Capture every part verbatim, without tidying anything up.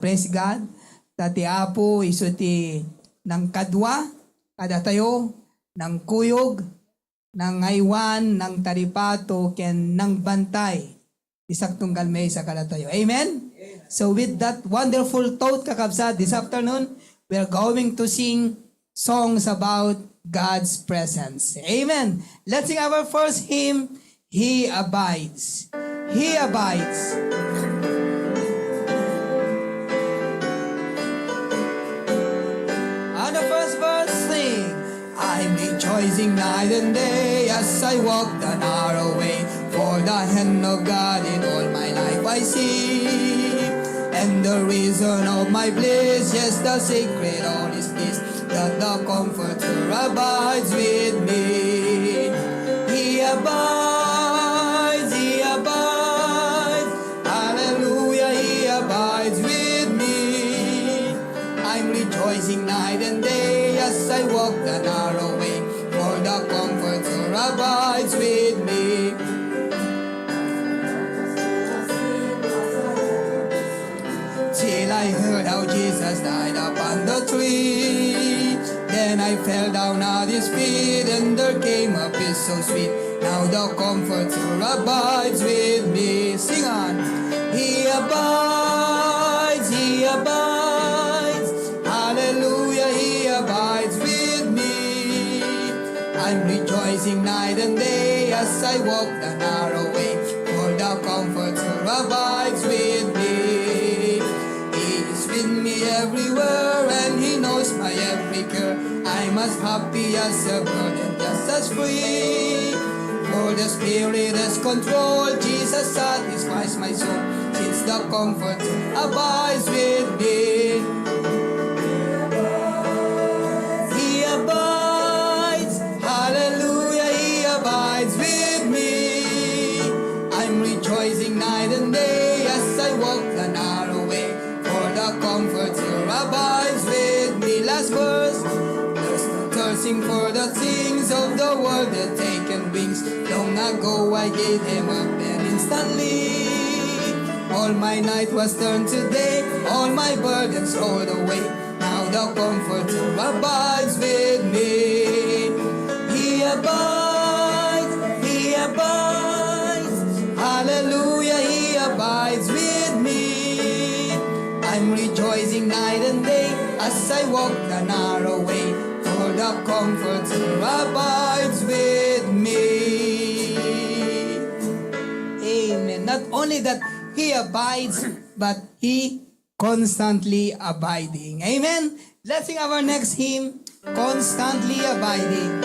Praise God. Ta ti Apo isu ti nangkadua kadatayo, nangkuyog, nangaywan, nangtaripato, ken nangbantay. Ti saktunggal maysa kadatayo. Amen? So with that wonderful thought, kakabsat, this afternoon, we are going to sing songs about God's presence. Amen. Let's sing our first hymn, He Abides. He Abides. On the first verse, sing. I'm rejoicing night and day as I walk the narrow way. For the hand of God in all my life I see. And the reason of my bliss, yes, the secret of his peace, that the Comforter abides with me. He abides, he abides, hallelujah, he abides with me. I'm rejoicing night and day as I walk the narrow way, for the Comforter abides with me. Till I heard how Jesus died upon the tree. Then I fell down at his feet, and there came a peace so sweet. Now the Comforter abides with me. Sing on. He abides, he abides. Hallelujah, he abides with me. I'm rejoicing night and day as I walk the narrow way, for the Comforter abides with me. He is with me everywhere and he knows my every care. I'm as happy as a bird and just as free. For the Spirit has control, Jesus satisfies my soul, since the Comforter abides with me. He abides, hallelujah, he abides with me. I'm rejoicing night and day as I walk the narrow way, for the Comforter abides with me. Last verse. There's no searching for the things of the world that taken wings. Long ago I gave them up and instantly all my night was turned to day. All my burdens rolled away. Now the Comforter abides with me. He abides, he abides. Hallelujah, he abides with me. I'm rejoicing night and day as I walk the narrow way, for the Comforter abides with me. Amen. Not only that he abides, but he constantly abiding. Amen. Let's sing our next hymn, Constantly Abiding.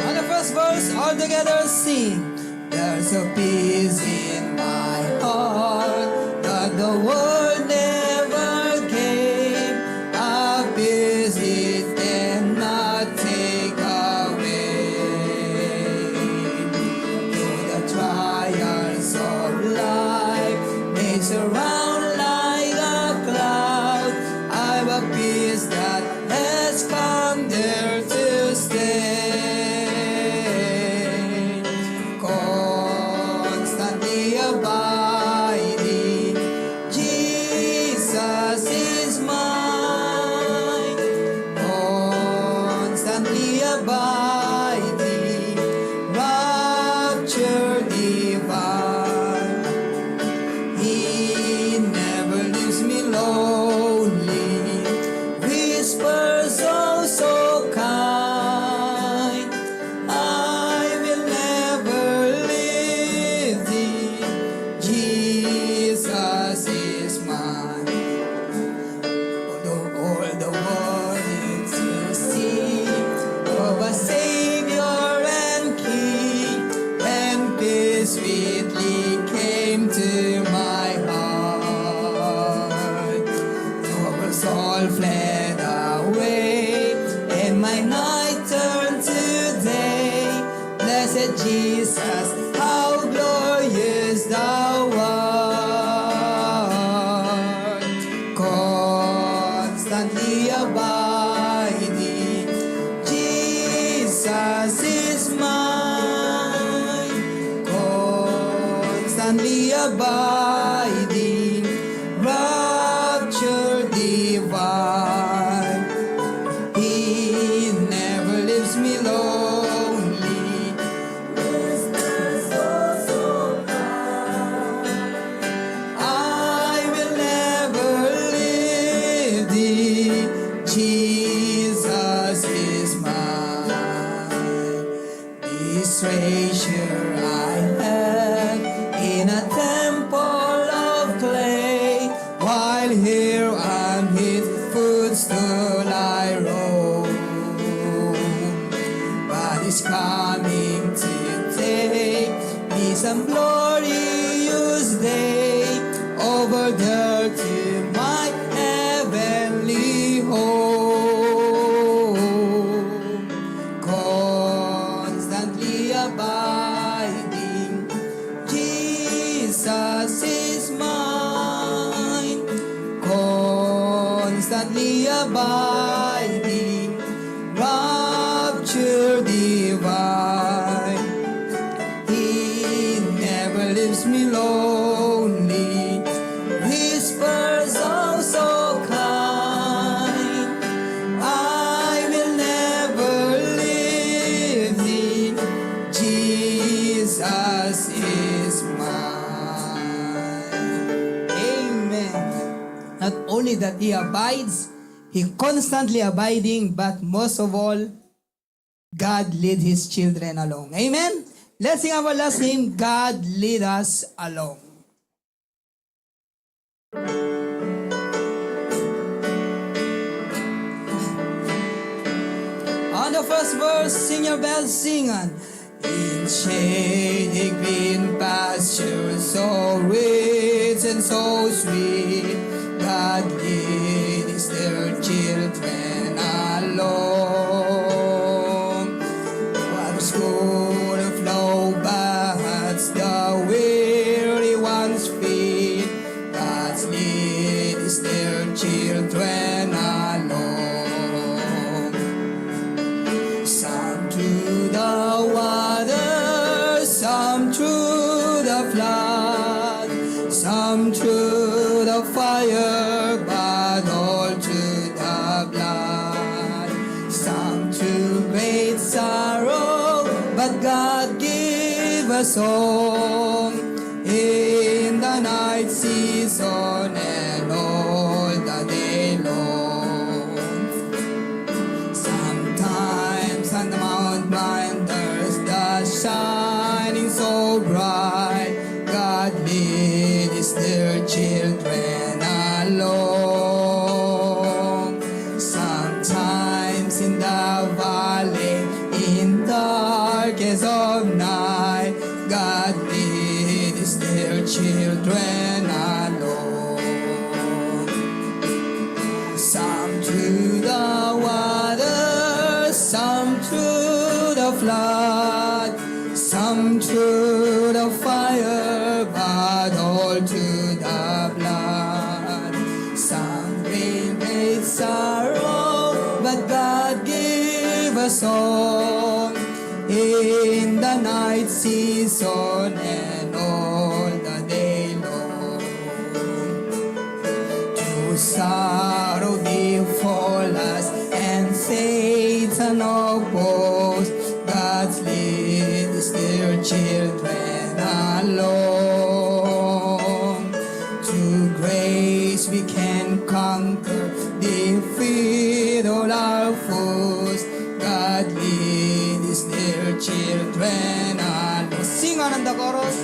On the first verse, all together sing. There's a peace in my heart that the world never gave, a peace it cannot take away. Though the trials of life may surround like a cloud, I've a peace that has come there to stay. Constantly abiding, Jesus is mine. Constantly abiding, rapture divine. He never leaves me lonely. Whispers oh so kind, I will never leave thee. Jesus is mine. Although all the world is to see of a Savior and King, and peace sweetly came to my heart. Troubles all fled away, and my night turned to day. Blessed Jesus, how glorious thou art. Constantly abiding, Jesus is mine. Con- Only abiding, rapture divine. He never leaves me lonely. I will never leave thee. Jesus is mine. This treasure I have in a temple of clay, while here on his footstool I roam. But he's coming to take me some glorious day over there to my heavenly home. Constantly abiding, Jesus is mine. Constantly abiding, rapture divine. He never leaves me lonely. Whispers, "Oh, so kind, I will never leave thee. Jesus is mine." Amen. Not only that he abides, he constantly abiding, but most of all, God lead his children along. Amen? Let's sing our last hymn, "God Lead Us Along." On the first verse, sing your best, sing on. In shady green pastures, so rich and so sweet, God leads their children along. Waters cool and flow, but the weary ones feed. God's lead is their children along. Some through the water, some through the flood, some through the fire, but all through the blood. Some through great sorrow, but God give us home in the night season and all the day long. Sometimes on the Mount Mine, there's the shining so bright. God leads their children along. Sometimes in the valley, in darkest of night, God leads their children along. Some through the water, some through the flood, some through the fire, but all through the blood. Some bring great sorrow, but God give us home in the night season and all the day long. Through sorrow befall us and Satan oppose, God's lead is their children along. Through grace we can conquer, defeat all our foes. God leads their children along. Sing on the chorus.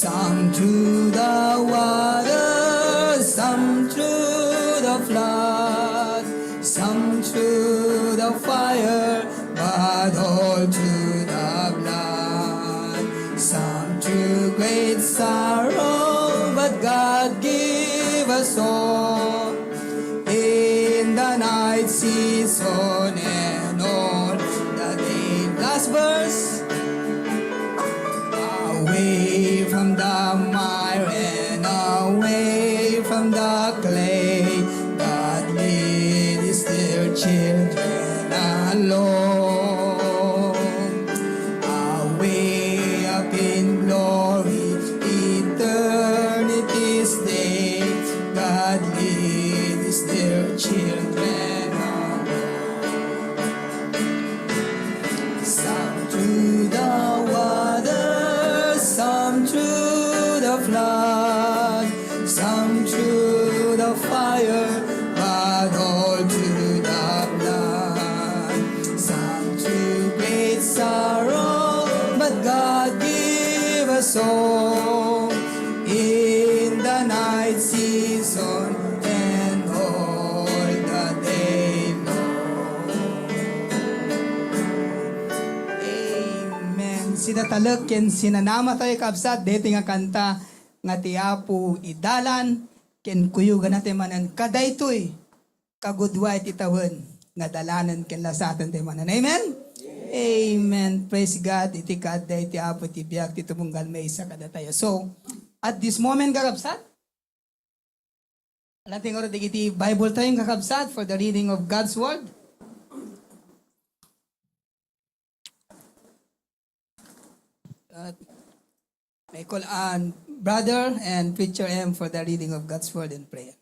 Some through the water, some through the flood, some through the fire, but all through the blood. Some through great sorrow, but God give us hope in the night season and all the day. Last verse. Away from the mire and away from the clay, God leads their children along. Away up in glory, Flood, some through the fire, but all through the blood. Some through great sorrow, but God give us hope in the night season and all the day long. Amen. Sinatalek ken sinanamatayo, kabsat, deti nga kanta nga ti Apo idalan ken kuyogana ti manen. Kadaytoy kagudoay ti tawen nga dalanen ken lasaten ti manen. Amen? Amen. Praise God. Iti kaadda ti Apo ti biag ti tumunggal maysa kadatayo. So, at this moment, kakabsat, alating oro dagiti Bible tayo, kakabsat, for the reading of God's Word. Uh, I call on Brother and Preacher M for the reading of God's Word and prayer.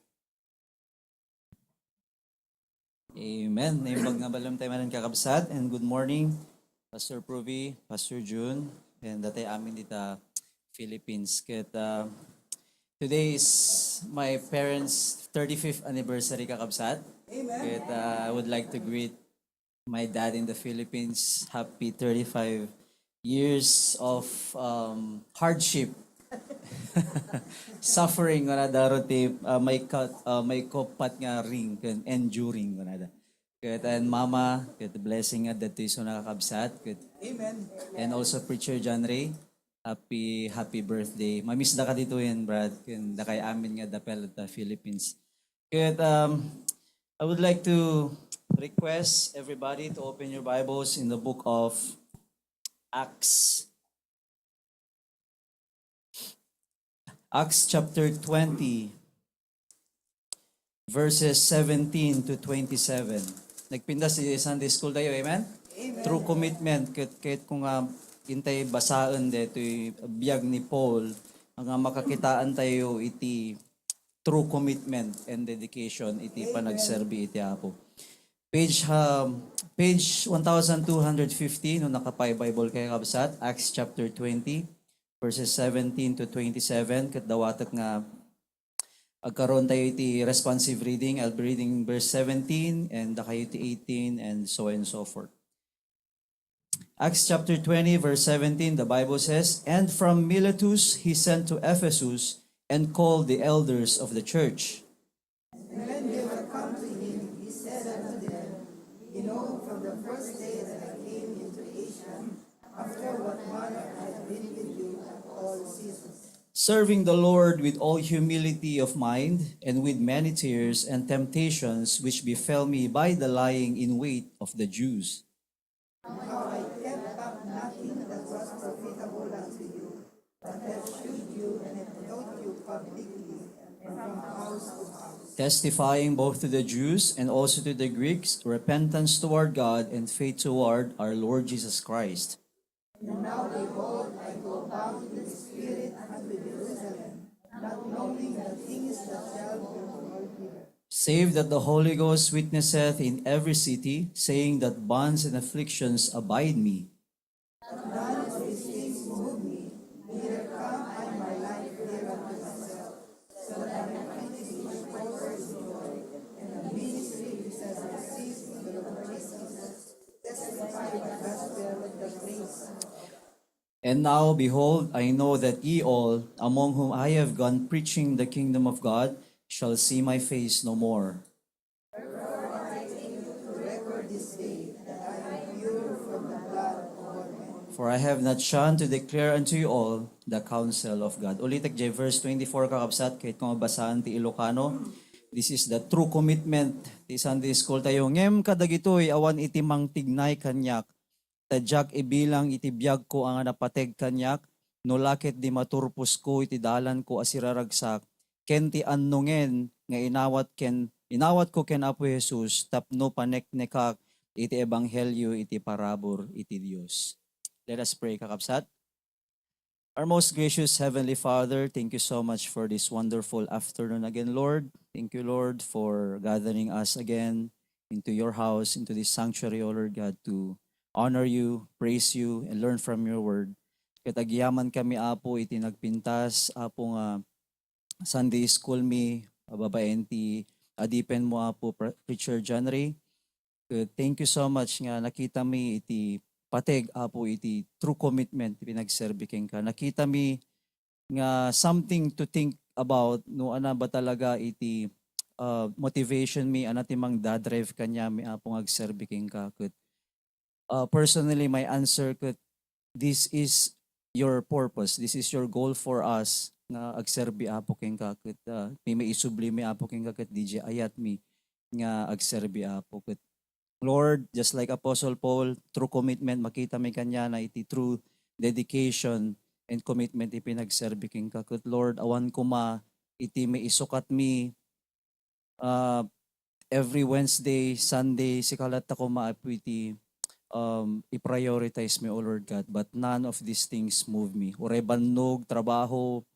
Amen. Naimbag nga balem tayo manen, kakabsat, and good morning, Pastor Pruvi, Pastor June, and datay amin dita Philippines. Ket, uh, today is my parents' thirty-fifth anniversary, kakabsat. Amen. Ket, uh, I would like to greet my dad in the Philippines. Happy thirty-five years of, um, hardship. Suffering, kunada, ti, uh, may ka-, uh, may kauppat nga ring, ken enduring, kunada. Ket, and mama, ket blessing nga dati so nakakabsat. Ket, amen. And also Preacher John Ray, happy, happy birthday. Mamisda ka ditoyen, Brad, ken dakay amin nga adda pay latta Philippines. Ket, um, I would like to request everybody to open your Bibles in the book of Acts. Acts chapter twenty, verses seventeen to twenty-seven. Nagpintas ti Sunday school tayo, amen? Amen. True commitment, ket, ket kung, ah, intay basaen detoy biag ni Paul, nga makakitaan tayo iti true commitment and dedication iti, amen, panagserbi iti Apo. Page, um, page one thousand two hundred fifty, no naka-Pi Bible kayo, kabsat, Acts chapter twenty, verses seventeen to twenty-seven, ket dawatek nga agkaron tayo iti responsive reading. I'll be reading verse seventeen, and dakayo iti eighteen, and so on and so forth. Acts chapter twenty, verse seventeen, the Bible says, "And from Miletus he sent to Ephesus and called the elders of the church." And when they were come to him, he said unto them, "Ye know from the first day that I came into Asia, after what manner I have been with you at all seasons, serving the Lord with all humility of mind and with many tears and temptations which befell me by the lying in wait of the Jews." How I kept back nothing that was profitable unto you, but that shewed you and taught you publicly and from house to house, testifying both to the Jews and also to the Greeks repentance toward God and faith toward our Lord Jesus Christ. And now behold, I go bound in the Spirit unto Jerusalem, not knowing the things that shall befall me, save that the Holy Ghost witnesseth in every city, saying that bonds and afflictions abide me. But none of these things move me, neither count I my life dear unto myself, so that I might be my joy, and the ministry which I received from the Lord Jesus, testify the gospel of the grace. And now, behold, I know that ye all, among whom I have gone preaching the kingdom of God, shall see my face no more. Wherefore I take it to record this day that I am pure from the blood of all men. For I have not shunned to declare unto you all the counsel of God. Ulitek jay verse twenty-four, kakabsat, ket kung mabasaan ti Ilocano, this is the true commitment ti Sunday school tayo. Ngem kadagitoy awan iti mangtignay kaniak, ta diak ibilang iti biagko a nga napateg kaniak, no la ket di maturposko iti dalanko a siraragsak, ken ti annongen nga inawat ken, inawatko ken Apo Jesus tapno paneknekak iti ebanghelio iti parabur iti Dios. Let us pray, kakabsat. Our most gracious Heavenly Father, thank you so much for this wonderful afternoon again, Lord. Thank you, Lord, for gathering us again into your house, into this sanctuary, O Lord God, to honor you, praise you, and learn from your word. Ket agyamankami, Apo, iti nagpintas, Apo, nga Sunday school mi, a, babaen ti adipenmo, Apo, Pre-, Preacher John Ray. Ket thank you so much nga nakitami iti pateg, Apo, iti true commitment ti pinagserbi kenka. Nakitami nga something to think about no ania ba talaga iti, ah, motivation mi, ania ti mangdadrive kaniami, Apo, nga agserbi kenka. Ket, ah, personally, my answer ket, "This is your purpose. This is your goal for us nga agserbi, Apo, kenka." Ket, ah, ti maisubli mi, Apo, kenka ket diay ayat mi nga agserbi, Apo. Ket Lord, just like Apostle Paul, true commitment, makita mi kaniana iti true dedication and commitment ti pinagserbi kenka. Ket Lord, awan koma iti maisukat mi, ah, every Wednesday, Sunday, sika latta koma, Apo, iti, um, i-prioritize mi, O Lord God. But none of these things move me. Uray bannog, trabaho,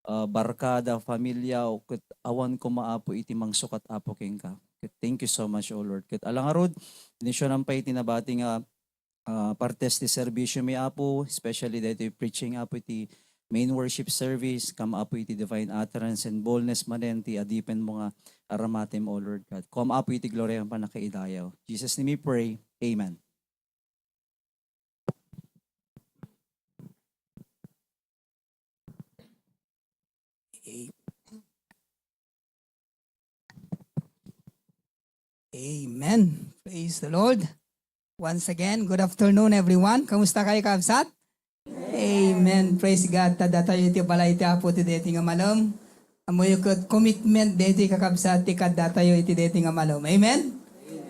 ah, barkada, familia, o ket awan koma, Apo, iti mangsukat, Apo, kenka. Ket thank you so much, O Lord. Ket ala ngarud, bendisionan pay iti nabati nga, ah, partes ti serbisyo mi, Apo, especially daytoy preaching, Apo, iti main worship service, kam, Apo, iti divine utterance and boldness manen ti adipenmo nga aramatem, O Lord God. Kom, Apo, iti gloria ken pannakaidayaw. Jesus name we pray. Amen. A-, Amen. Praise the Lord. Once again, good afternoon, everyone. Kamusta kayo, kabsat? Amen. Praise God. Ta datayo iti balay ti Apo ti daytoy nga malem. Ammoyo ket commitment daytoy, kakabsat, ti kaddatayo iti daytoy nga malem. Amen?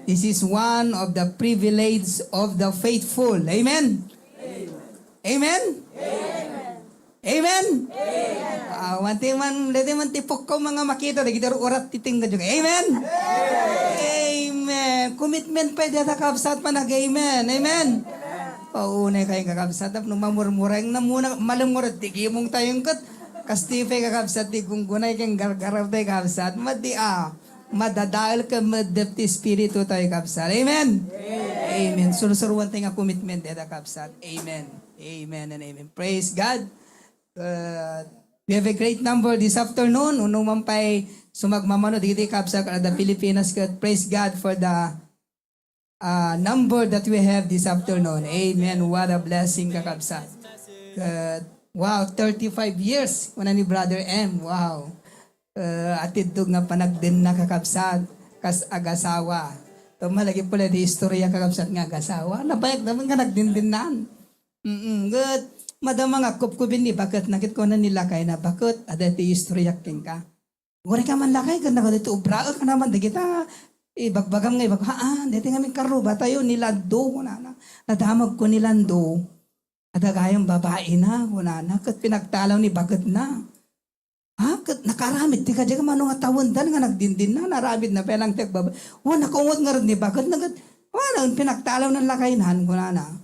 This is one of the privilege of the faithful. Amen? Amen? Amen? Ah, wan ti man, daytoy man ti pukkom nga makita, dagiti urat ti tingga. Amen? Amen. Commitment pay dayta, kabsat, panag-amen. Amen? Paunay kayo, kakabsat, tapno mamurmureng na muna, malem ngarud ti gimong tayo ket. Kas ti pay, kakabsat, ti gunggunay ken gargaraw tayo, kabsat. Madi, ah, madadael ken meddep ti espiritu tayo, kabsat. Amen? Amen. Sursuruan tayo nga commitment dayta, kabsat. Amen. Amen and amen. Praise God. Uh, we have a great number this afternoon. Uno man pay sumagmamano dagiti kabsat kada Pilipinas ket praise God for the ah, number that we have this afternoon. Amen. What a blessing, kakabsat. Ket, wow, thirty-five years, kuna ni Brother M. Wow. Eh, atiddog nga panagdenna, kakabsat, kas agasawa. Tuma lagi pala di istorya, kakabsat, nga agasawa. Nabayag naman nga nagdindinnan. Mm, ket, madama nga kupkupin ni baket, nakit ko na ni lakay na baket, ada ti istorya kenka. Uray ka man lakay, ket nagadu ti obraek, naman dagita ibagbagam nga ibag-, haan, daytoy ngamin karrubatayo ni Lando, kunana. Nadamagko ni Lando, adda gayam babaina, kunana, ket pinagtalaw ni baketna. Ha? Ket nakaaramid ti kadi, mano nga tawendan nga nagdindinna, naaramidna pay lang ti agbaba-, wa, nakaungot ngarud ni baketna, ket, wa, pinagtalaw ni lakaynan, kunana.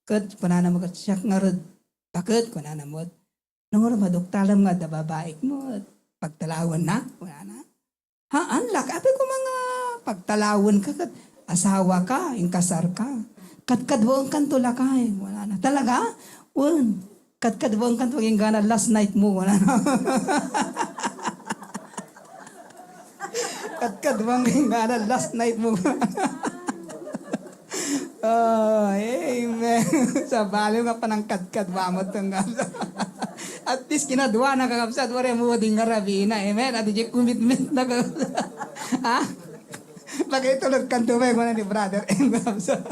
Ket kunana met ket, "Siak ngarud, baket," kunana met. "No ngarud, maduktalem nga adda babaikmo, pagtalawennak?" kunana. "Haan, lakay, apay koma nga pagtalawenka ket asawaka, inkasarka. Kadkaduaenkanto, lakay," kunana. "Talaga?" "Wen, kadkaduaenkanto, inggana last night mo," kunana. Kadkaduaenkanto, inggana last night mo. Oh, amen. Sabali nga panangkadkad, wamot nga. At least, kinaduana, kakabsat, wala mo din nga rabina. Amen. At di commitment na, kakabsat. Ha? Pagkatulog kan tumay, wala ni brother. Amen, kakabsat.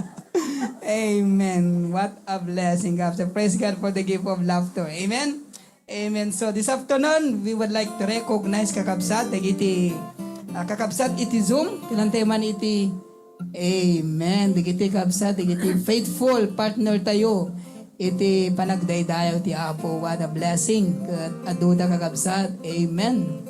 Amen. What a blessing, kakabsat. Praise God for the gift of laughter. Amen. Amen. So this afternoon, we would like to recognize, kakabsat, dagiti, ah, kakabsat iti Zoom, ti nangted man iti, amen, dagiti kabsat, dagiti faithful partner tayo iti panagdaydayaw ti Apo. What a blessing. Ket adda, kakabsat. Amen.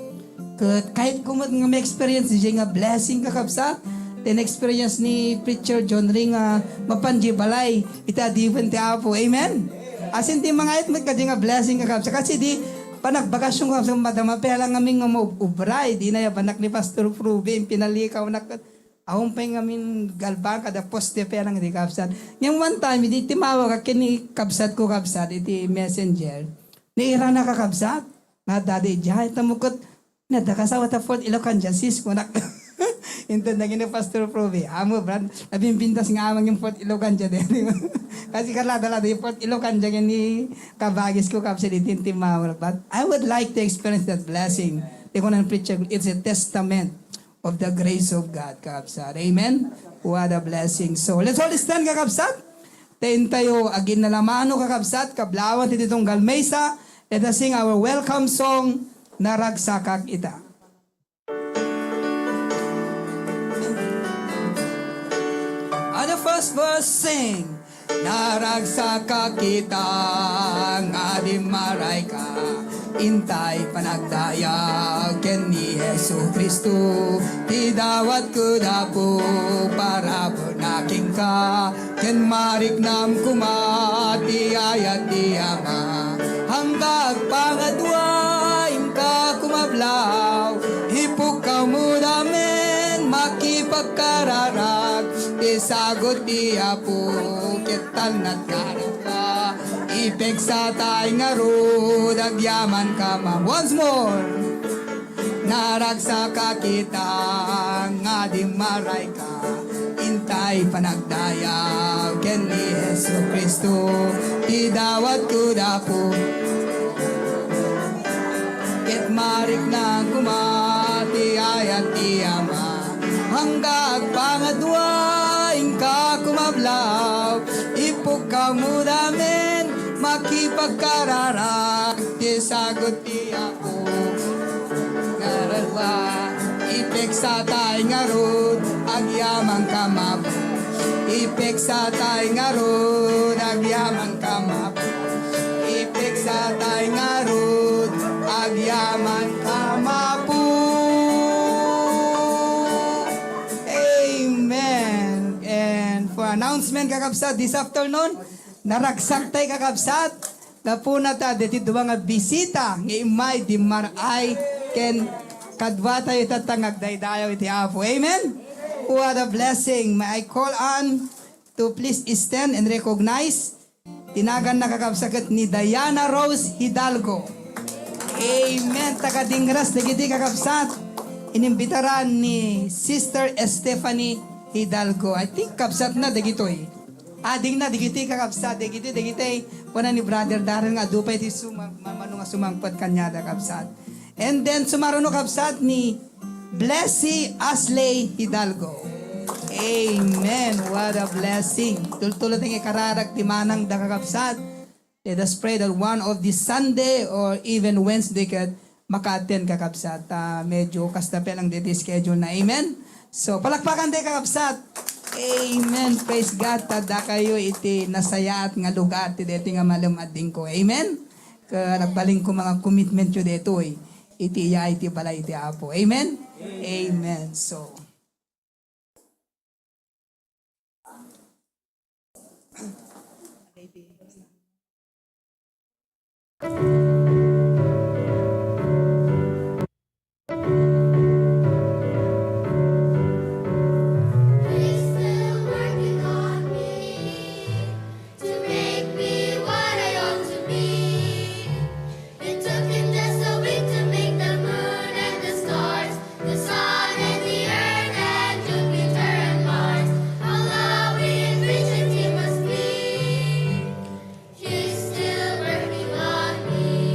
Ket kayatko met nga ma-experience diay nga blessing, kakabsat, ti na-experience ni Preacher John Ray nga mapan diay balay iti adipen ti Apo. Amen? Asin ti mangayat met kadi nga blessing, kakabsat. Kasi di panagbakasyon, kakabsat, madama pay lang amin nga maub-, ubray. Di nayabanak ni Pastor Ruben, pinalikawnak ket Awan pay ngamin galbaan kada poste pay lang iti kabsat. Ngem one time, idi timawag ken ni kabsat ko kabsat iti messenger. Nairana ka kabsat? Nga dadi, diay, tamukot, nadda ka sa wata Fort Ilocandia, sis, kunak. Inton dagiti Pastor Probe, amo, brad, nabimbintas nga amang yung Fort Ilocandia, dadi. Kasi karlada-lada yung Fort Ilocandia, kini kabagis ko, kabsat, iti timawag. But I would like to experience that blessing. Ti kunan preacher, it's a testament of the grace of God, kakabsat. Amen? What a blessing. So, let's all stand, kakabsat. Taintayo, aginnalamano, kakabsat, kablawan ti tunggal maysa. Let us sing our welcome song, Naragsakak Ita. And the first verse sing, Naragsakak ita nga dimmarayka, intay panagdayag ken ni Jesu-Cristo, ti dawatko dapo, parabur na kenka, ken mariknam koma ti ayat ti Ama. Angga agpangadua, inka kumablaw, ipukkaw met amin, makipagkararag, ti sagut ti Apo, ket talnat kadakua. Ipegsatay ngarud, agyamanka ma-, once more. Naragsakak ita nga dimmarayka, intay panagdayag ken ni Jesu-Cristo, ti dawatko dapo. Ket mariknam koma ti ayat ti Ama. Angga agpangadua, inka kumablaw, ipukkaw met amin, makipagkararag, ti sagut ti Apo. Ngarud, ipegsatay ngarud, agyamanka mapu. Ipegsatay ngarud, agyamanka mapu. Ipegsatay ngarud, agyamanka mapu. Amen. And for announcement, kakabsat, this afternoon, naragsak tay, kakabsat. Gapuna ta deti dua nga bisita nga immay dimmaray ken kaduatayo ita nga agdaydayaw iti Apo. Amen? What a blessing. May I call on to please stand and recognize. Ti naganna, kakabsat, ket ni Diana Rose Hidalgo. Amen. Taga Dingras dagiti, kakabsat. Inimbitaran ni Sister Stephanie Hidalgo. I think kabsatna dagitoy. Adingna dagiti, kakabsat, dagiti, dagiti, kuna ni Brother Darrell nga adu pay ti suma-, mamano nga sumangpet kaniada, kabsat. And then, sumaruno, kabsat, ni Blessy Asley Hidalgo. Amen. What a blessing. Tultulo ti nga ikararag ti manangda, kakabsat. Let us pray that one of this Sunday or even Wednesday ket maka-attend, kakabsat. Ah, medyo kasta pay lang diti schedule na. Amen? So, palakpakan tayo, kakabsat. Amen. Praise God. Ta dakayo iti nasayaat nga lugar ti deti nga malem a Dios. Amen? Ket agbalinko nga commitment yo detoy. Iti iya iti balay ti Apo. Amen? Amen. So, He's still working on me to make me what I ought to be. It took him just a week to make the moon and the stars, the sun and the earth and Jupiter and Mars. How lovely and gracious he must be. He's still working on me.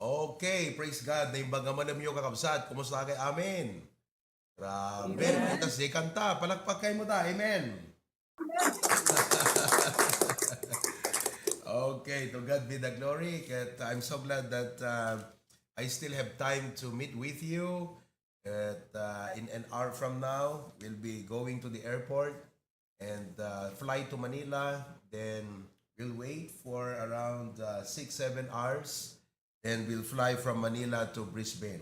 Okay, praise God. Naimbag nga manem yo, kakabsat. Kumusta kay amin? Grabe, amen. Kasdi kanta. Palakpak kay mo ta. Amen. Okay, to God be the glory. Ket I'm so glad that uh, I still have time to meet with you. At uh, in an hour from now, we'll be going to the airport and uh, fly to Manila. Then we'll wait for around uh, six, seven hours. Then we'll fly from Manila to Brisbane.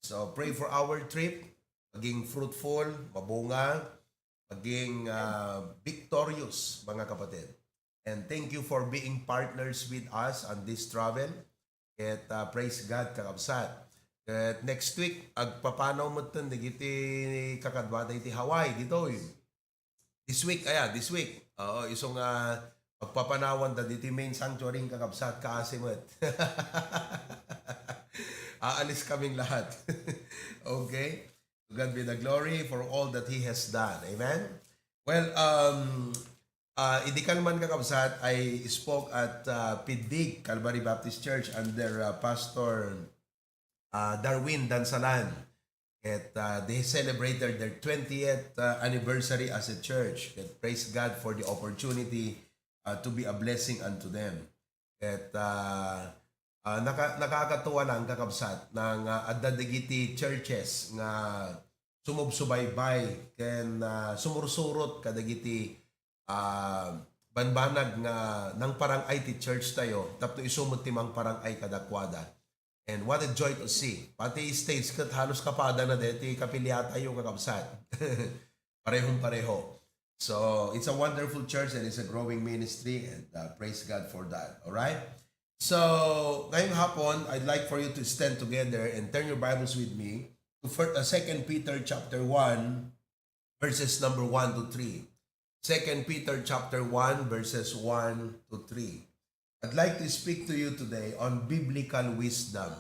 So pray for our trip. Maging fruitful, mabunga, maging uh, victorious, mga kapatid. And thank you for being partners with us on this travel. At uh, praise God, kakabsat. At next week, agpapanaw metten dagiti kakaduada iti Hawaii, ditoy. This week, aya, this week. Oo, isu nga pagpapanawan da ditoy main sanctuary, kakabsat, kaasi met. Aalis kaming lahat. Okay? To God be the glory for all that He has done. Amen? Well, um, uh, idi kalman, kakabsat, I spoke at uh, Pidig Calvary Baptist Church under uh, Pastor uh, Darwin Dansalan. At uh, they celebrated their twentieth uh, anniversary as a church. And praise God for the opportunity uh, to be a blessing unto them. At uh, uh, naka, nakakatuwa lang, kakabsat, nga adda dagiti churches nga sumubsubaybay ken uh, sumursurot kadagiti ah, banbanag nga nangparang-ay ti church tayo, tapno isu met ti mangparang-ay kadakuada. And what a joy to see. Pati stage ket halos kapadana deti kapiliatayo, kakabsat. Parehong-pareho. So, it's a wonderful church and it's a growing ministry, and uh, praise God for that. All right? So, ngayong hapon, I'd like for you to stand together and turn your Bibles with me to fir- uh, Second Peter chapter one, verses number one to three. Second Peter chapter one, verses one to three. I'd like to speak to you today on biblical wisdom.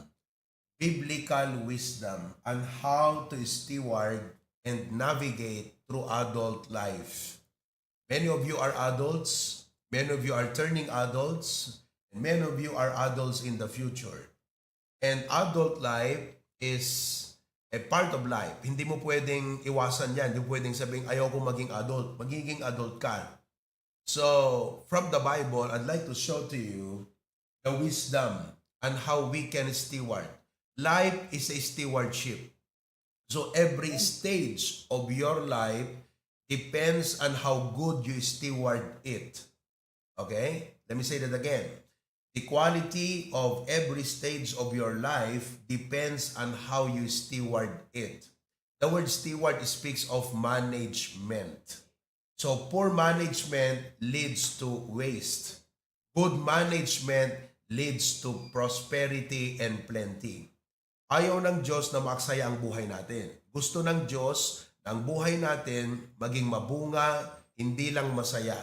Biblical wisdom on how to steward and navigate through adult life. Many of you are adults, many of you are turning adults, and many of you are adults in the future. And adult life is a part of life. Hindi mo pwedeng iwasan yan. Hindi mo pwedeng sabing, "Ayoko maging adult." Magiging adult ka. So, from the Bible, I'd like to show to you the wisdom and how we can steward. Life is a stewardship. So, every stage of your life depends on how good you steward it. Okay? Let me say that again. The quality of every stage of your life depends on how you steward it. The word steward speaks of management. So poor management leads to waste. Good management leads to prosperity and plenty. Ayaw ng Diyos na maaksaya ang buhay natin. Gusto ng Diyos na ang buhay natin maging mabunga, hindi lang masaya.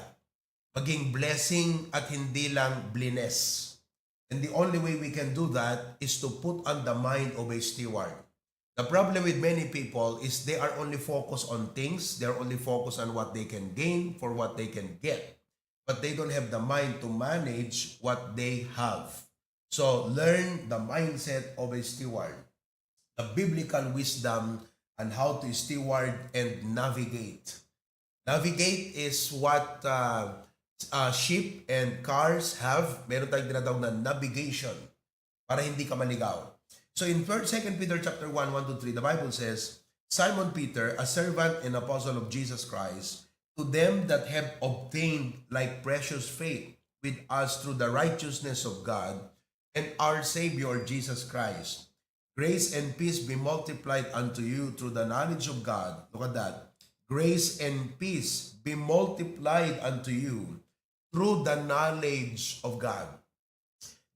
Maging blessing at hindi lang blines. And the only way we can do that is to put on the mind of a steward. The problem with many people is they are only focused on things, they're only focused on what they can gain, for what they can get. But they don't have the mind to manage what they have. So learn the mindset of a steward, the biblical wisdom on how to steward and navigate. Navigate is what uh, uh, ship and cars have. Meron tayong tinatawag na navigation para hindi ka maligaw. So in First, Second Peter chapter one, one to three, the Bible says, "Simon Peter, a servant and apostle of Jesus Christ, to them that have obtained like precious faith with us through the righteousness of God and our Savior Jesus Christ. Grace and peace be multiplied unto you through the knowledge of God." Look at that. "Grace and peace be multiplied unto you through the knowledge of God."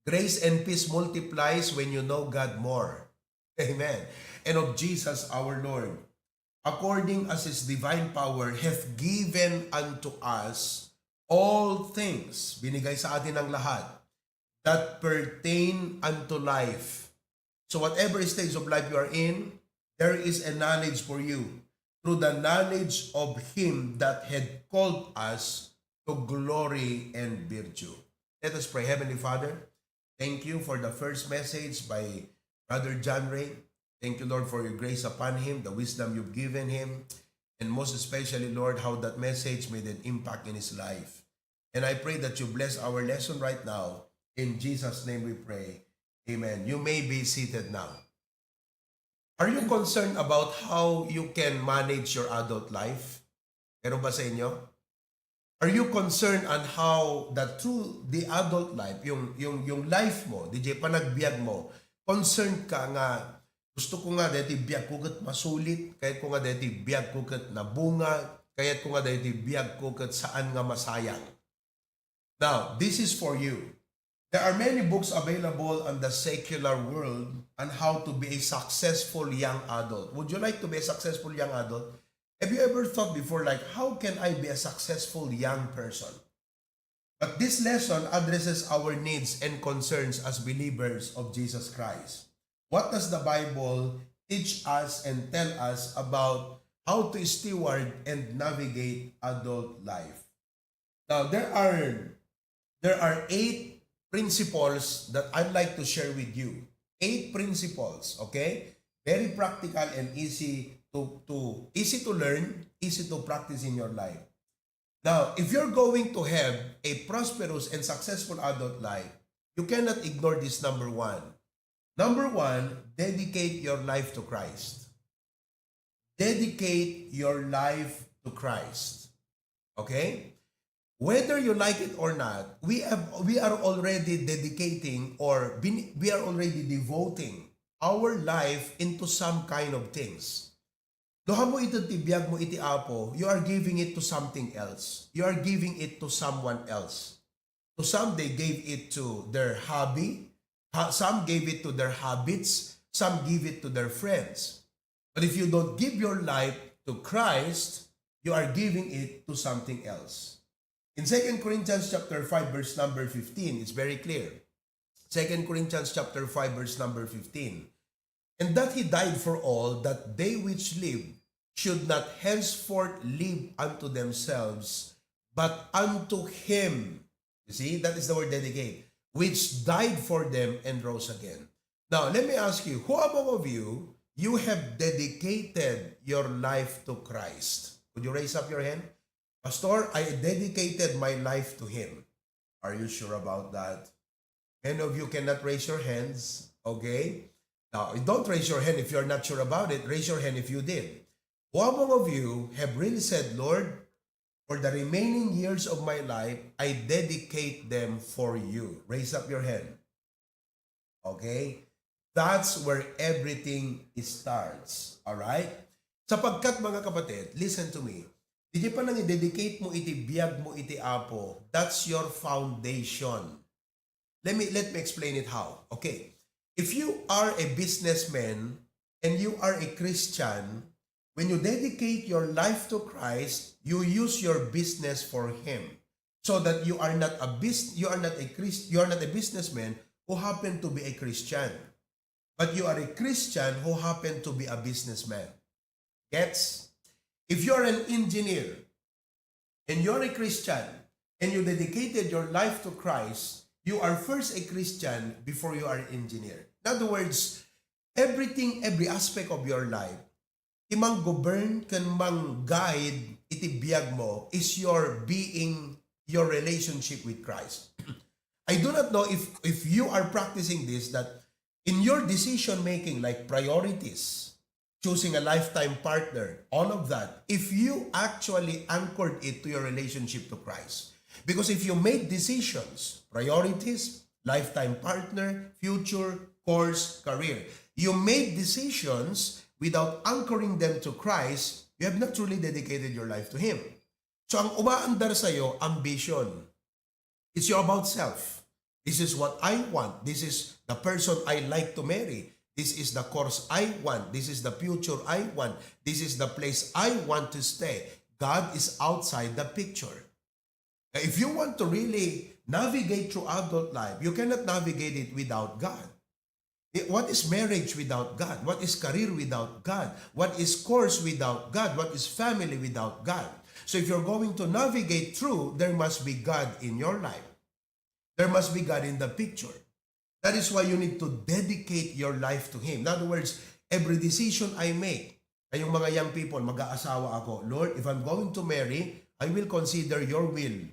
Grace and peace multiplies when you know God more. Amen. And of Jesus our Lord, according as his divine power hath given unto us all things, binigay sa atin ang lahat, that pertain unto life. So whatever stage of life you are in, there is a knowledge for you through the knowledge of him that had called us to glory and virtue. Let us pray. Heavenly Father, Thank you for the first message by Brother John Ray. Thank you, Lord, for your grace upon him, the wisdom you've given him, and most especially, Lord, how that message made an impact in his life. And I pray that you bless our lesson right now. In Jesus' name we pray. Amen. You may be seated now. Are you concerned about how you can manage your adult life? Meron ba sa inyo? Are you concerned on how that through the adult life, yung, yung, yung life mo, D J, panagbiag mo, concerned ka nga, "Gusto ko nga daytoy biag ko ket masulit, kayat ko nga daytoy biag ko ket nabunga, kayat ko nga daytoy biag ko ket saan nga masayang." Now, this is for you. There are many books available on the secular world on how to be a successful young adult. Would you like to be a successful young adult? Have you ever thought before, like, "How can I be a successful young person?" But this lesson addresses our needs and concerns as believers of Jesus Christ. What does the Bible teach us and tell us about how to steward and navigate adult life? Now, there are there are eight principles that I'd like to share with you. Eight principles, okay? Very practical and easy to, to easy to learn, easy to practice in your life. Now, if you're going to have a prosperous and successful adult life, you cannot ignore this number one. Number one, dedicate your life to Christ. Dedicate your life to Christ. Okay? Whether you like it or not, we have we are already dedicating or bin, we are already devoting our life into some kind of things. No, ammo iti biag mo iti Apo, you are giving it to something else. You are giving it to someone else. To some, they gave it to their hobby. Ha- Some gave it to their habits. Some give it to their friends. But if you don't give your life to Christ, you are giving it to something else. In Second Corinthians chapter five, verse number fifteen, it's very clear. Second Corinthians chapter five, verse number fifteen. "And that he died for all, that they which live should not henceforth live unto themselves, but unto him." You see, that is the word dedicate, "which died for them and rose again." Now, let me ask you, who among of you, you have dedicated your life to Christ? Could you raise up your hand? "Pastor, I dedicated my life to Him." Are you sure about that? Many of you cannot raise your hands, okay? Now, don't raise your hand if you're not sure about it. Raise your hand if you did. Who among of you have really said, "Lord, for the remaining years of my life, I dedicate them for you"? Raise up your hand. Okay? That's where everything starts. Alright? Sapagkat, mga kapatid, listen to me. Di pa nang i-dedicate mo iti biag mo iti Apo, that's your foundation. Let me, let me explain it how. Okay. If you are a businessman and you are a Christian, when you dedicate your life to Christ, you use your business for Him. So that you are not a bus- you are not a Christ you are not a businessman who happen to be a Christian, but you are a Christian who happen to be a businessman. Gets? If you are an engineer and you're a Christian and you dedicated your life to Christ, you are first a Christian before you are an engineer. In other words, everything, every aspect of your life, ti manggovern ken mang-guide iti biag mo is your being, your relationship with Christ. I do not know if, if you are practicing this, that in your decision making, like priorities, choosing a lifetime partner, all of that, if you actually anchored it to your relationship to Christ. Because if you made decisions, priorities, lifetime partner, future, course, career, you made decisions without anchoring them to Christ, you have not truly dedicated your life to Him. So ang umaandar sa'yo, ambition. It's all about self. "This is what I want. This is the person I like to marry. This is the course I want. This is the future I want. This is the place I want to stay." God is outside the picture. Now, if you want to really navigate through adult life, you cannot navigate it without God. I- What is marriage without God? What is career without God? What is course without God? What is family without God? So if you're going to navigate through, there must be God in your life. There must be God in the picture. That is why you need to dedicate your life to Him. In other words, every decision I make, kayong mga young people, mag-aasawa ako, "Lord, if I'm going to marry, I will consider your will."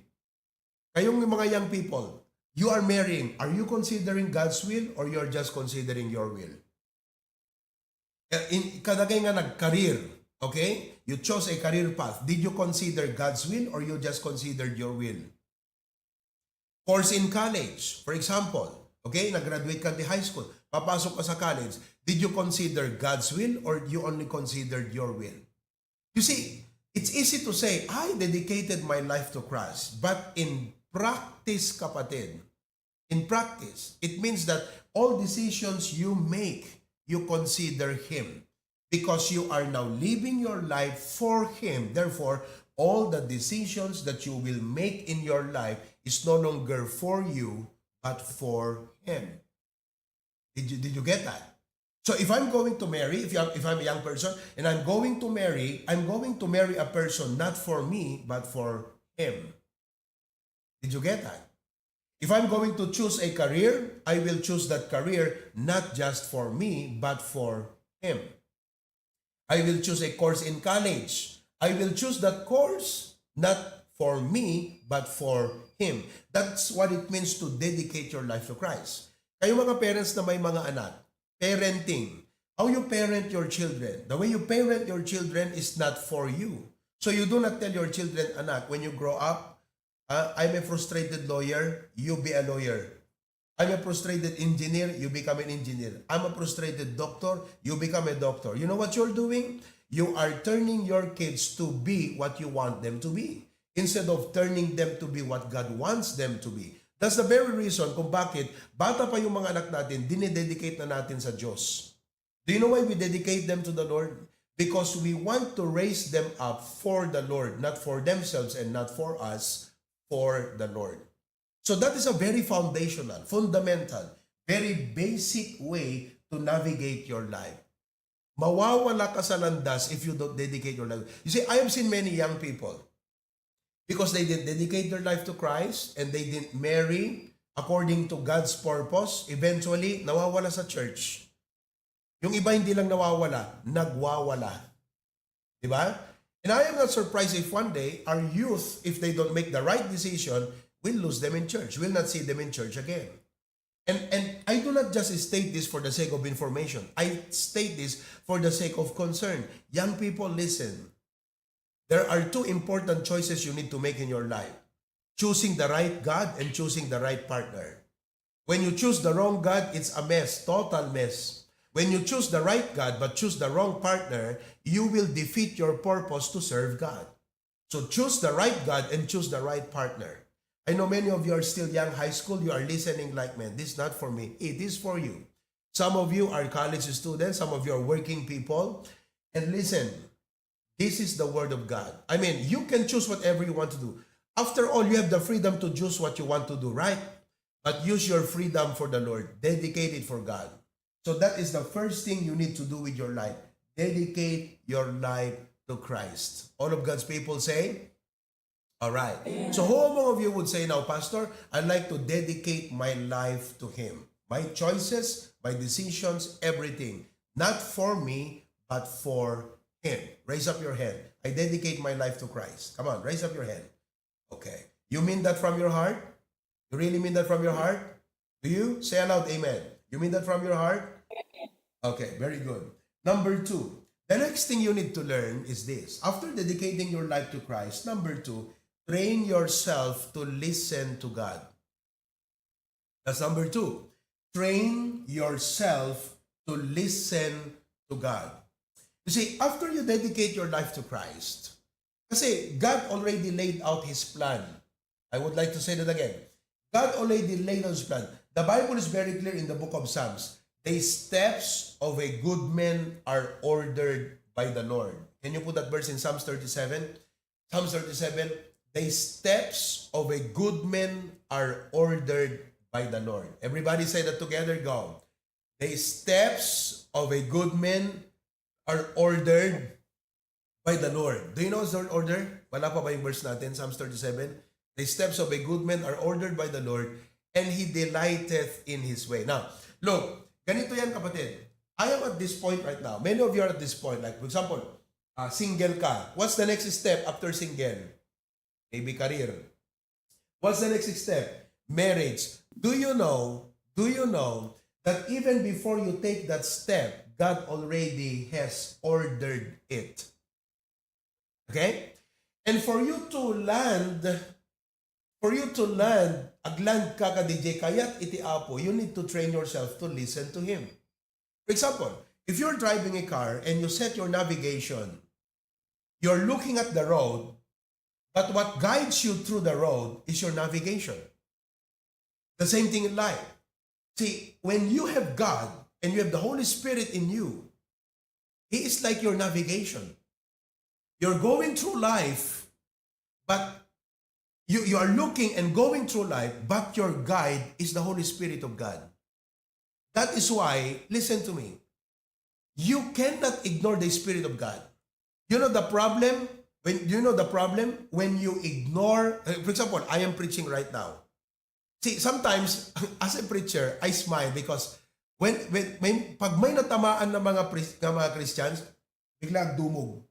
Kayong mga young people, you are marrying, are you considering God's will or you're just considering your will? Eh, in, kadagay nga nag-career, okay? You chose a career path. Did you consider God's will or you just considered your will? Course in college, for example, okay? Nag-graduate ka di high school, papasok ka sa college. Did you consider God's will or you only considered your will? You see, it's easy to say, "I dedicated my life to Christ." But in practice, kapatid, in practice, it means that all decisions you make, you consider Him. Because you are now living your life for Him. Therefore, all the decisions that you will make in your life is no longer for you, but for Him. Did you, did you get that? So if I'm going to marry, if, you are, if I'm a young person and I'm going to marry, I'm going to marry a person not for me, but for Him. Did you get that? If I'm going to choose a career, I will choose that career not just for me, but for Him. I will choose a course in college. I will choose that course not for me, but for Him. That's what it means to dedicate your life to Christ. Kayo mga parents na may mga anak, parenting. How you parent your children? The way you parent your children is not for you. So you do not tell your children, "Anak, when you grow up, ah, I'm a frustrated lawyer, you be a lawyer. I'm a frustrated engineer, you become an engineer. I'm a frustrated doctor, you become a doctor." You know what you're doing? You are turning your kids to be what you want them to be instead of turning them to be what God wants them to be. That's the very reason kung bakit bata pa yung mga anak natin, dinededicate na natin sa Diyos. Do you know why we dedicate them to the Lord? Because we want to raise them up for the Lord, not for themselves and not for us, for the Lord. So that is a very foundational, fundamental, very basic way to navigate your life. Mawawala ka sa landas if you don't dedicate your life. You see, I have seen many young people, because they didn't dedicate their life to Christ and they didn't marry according to God's purpose, eventually, nawawala sa church. Yung iba hindi lang nawawala, nagwawala. Di ba? And I am not surprised if one day our youth, if they don't make the right decision, we'll lose them in church. We'll not see them in church again. And, and I do not just state this for the sake of information. I state this for the sake of concern. Young people, listen. There are two important choices you need to make in your life: choosing the right God and choosing the right partner. When you choose the wrong God, it's a mess, total mess. When you choose the right God but choose the wrong partner, you will defeat your purpose to serve God. So choose the right God and choose the right partner. I know many of you are still young, high school, you are listening like, "Man, this is not for me." It is for you. Some of you are college students, some of you are working people. And listen, this is the word of God. I mean, you can choose whatever you want to do. After all, you have the freedom to choose what you want to do, right? But use your freedom for the Lord. Dedicate it for God. So that is the first thing you need to do with your life. Dedicate your life to Christ. All of God's people say, "All right." So who among of you would say now, "Pastor, I'd like to dedicate my life to Him. My choices, my decisions, everything. Not for me, but for Him." Raise up your hand. "I dedicate my life to Christ." Come on, raise up your hand. Okay. You mean that from your heart? You really mean that from your heart? Do you? Say aloud, "Amen." You mean that from your heart? Okay, very good. Number two, the next thing you need to learn is this. After dedicating your life to Christ, number two, train yourself to listen to God. That's number two. Train yourself to listen to God. You see, after you dedicate your life to Christ, kasi God already laid out His plan. I would like to say that again. God already laid out His plan. The Bible is very clear in the book of Psalms. "The steps of a good man are ordered by the Lord." Can you put that verse in Psalms thirty-seven? Psalms thirty-seven, "The steps of a good man are ordered by the Lord." Everybody say that together, go. "The steps of a good man are ordered by the Lord." Do you know the word order? Wala pa ba yung verse natin? Psalms thirty-seven. "The steps of a good man are ordered by the Lord, and he delighteth in his way. Now, look, ganito yan, kapatid. I am at this point right now. Many of you are at this point. Like, for example, uh, single ka. What's the next step after single? Maybe career. What's the next step? Marriage. Do you know, do you know that even before you take that step, God already has ordered it? Okay? And for you to land, for you to land, agland ka ka D J kayat iti Apo, you need to train yourself to listen to Him. For example, if you're driving a car and you set your navigation, you're looking at the road, but what guides you through the road is your navigation. The same thing in life. See, when you have God and you have the Holy Spirit in you, He is like your navigation. You're going through life, but you, you are looking and going through life, but your guide is the Holy Spirit of God. That is why, listen to me, you cannot ignore the Spirit of God. You know the problem? When you know the problem? When you ignore, uh, for example, I am preaching right now. See, sometimes, as a preacher, I smile because when, when may, pag may natamaan ng mga, pres- ng mga Christians, bigla agdumog.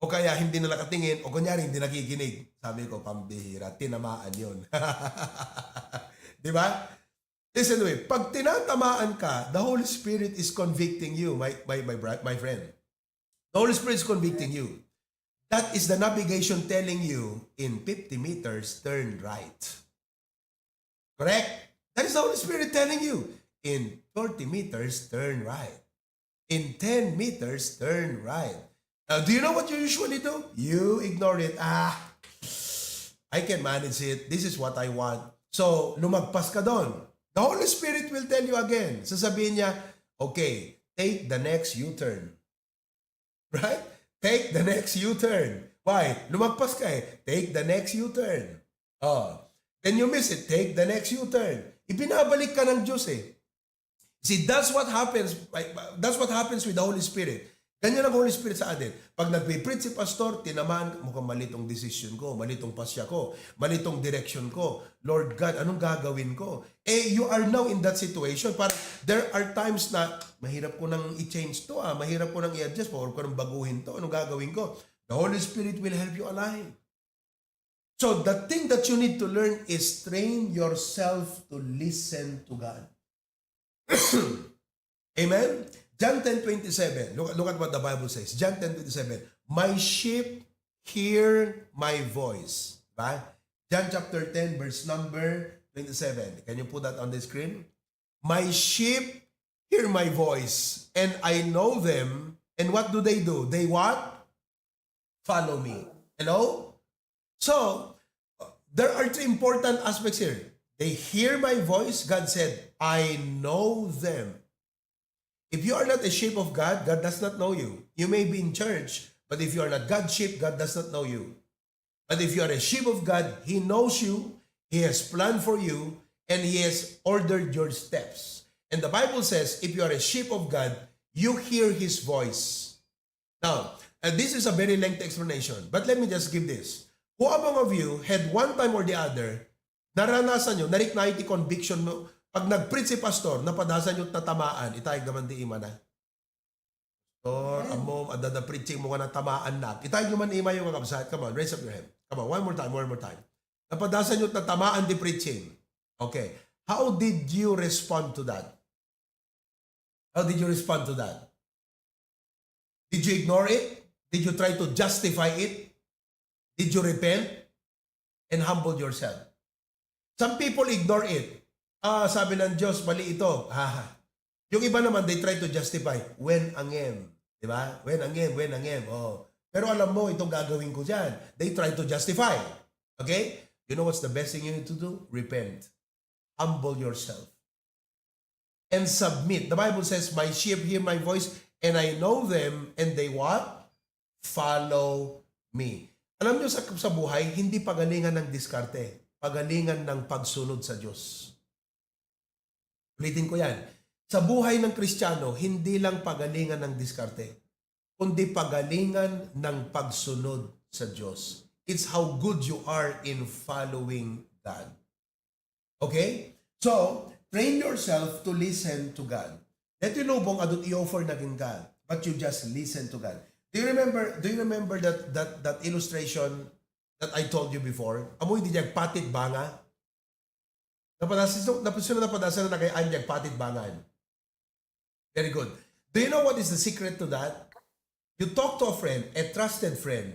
O kaya hindi na nakatingin, o kunyari hindi nakikinig. Sabi ko, "Pambihira, tinamaan yun." Di ba? Listen to me, pag tinatamaan ka, the Holy Spirit is convicting you, my, my, my, bri- my friend. The Holy Spirit is convicting you. That is the navigation telling you, "In fifty meters, turn right." Correct? That is the Holy Spirit telling you, "In thirty meters, turn right. In ten meters, turn right." Now, do you know what you usually do? You ignore it. "Ah, I can manage it. This is what I want." So, lumagpas ka doon. The Holy Spirit will tell you again. Sasabihin niya, "Okay, take the next U-turn." Right? Take the next U-turn. Why? Lumagpas ka eh. Take the next U-turn. Oh. Then you miss it. Take the next U-turn. Ibinabalik ka ng Diyos eh. See, that's what happens. That's what happens with the Holy Spirit. Ganyan ang Holy Spirit sa atin. Pag nagpipreach si pastor, tinamaan, "Mukhang mali tong desisyon ko, mali tong pasya ko, mali tong direction ko. Lord God, anong gagawin ko?" Eh, you are now in that situation. Para, there are times na, "Mahirap ko nang i-change to, ah. Mahirap ko nang i-adjust. Mahirap ko nang baguhin to. Anong gagawin ko?" The Holy Spirit will help you align. So, the thing that you need to learn is train yourself to listen to God. Amen? John ten twenty-seven. Look, look at what the Bible says. John ten twenty-seven. "My sheep hear my voice." Diba? John chapter ten, verse number twenty-seven. Can you put that on the screen? "My sheep hear my voice, and I know them." And what do they do? They what? "Follow me." Hello? So, there are three important aspects here. They hear my voice. God said, "I know them." If you are not a sheep of God, God does not know you. You may be in church, but if you are not God's sheep, God does not know you. But if you are a sheep of God, He knows you, He has planned for you, and He has ordered your steps. And the Bible says, if you are a sheep of God, you hear His voice. Now, uh, this is a very lengthy explanation, but let me just give this. Who among of you had one time or the other, naranasan nyo, narikna iti conviction mo, pag nag-preach si pastor, napadasan nyo natamaan, itayag naman di imana. Pastor, ammom, adda da preaching mo nga natamaan na. Itayag naman imayo nga kabsat. Come on, raise up your hand. Come on, one more time, one more time. Napadasan nyo natamaan di preaching. Okay. How did you respond to that? How did you respond to that? Did you ignore it? Did you try to justify it? Did you repent and humble yourself? Some people ignore it. "Ah, sabi ng Diyos, mali ito." Ha, ha. Yung iba naman, they try to justify. "Wen ngem." Di ba? "Wen ngem, wen ngem." Oh. "Pero alam mo, itong gagawin ko dyan." They try to justify. Okay? You know what's the best thing you need to do? Repent. Humble yourself. And submit. The Bible says, "My sheep hear my voice, and I know them, and they what? Follow me." Alam nyo, sa, sa buhay, hindi pagalingan ng diskarte. Pagalingan ng pagsunod sa Diyos. Ulitin ko yan. Sa buhay ng Kristiyano, hindi lang pagalingan ng diskarte, kundi pagalingan ng pagsunod sa Diyos. It's how good you are in following God. Okay? So, train yourself to listen to God. Daytoy lubong adu ti i-offer na kenka, but you just listen to God. Do you remember, do you remember that, that, that illustration that I told you before? Amoy di diay agpatit banga? Napadas-, napadas-, napadasannaka diay agpatit banga? Very good. Do you know what is the secret to that? You talk to a friend, a trusted friend,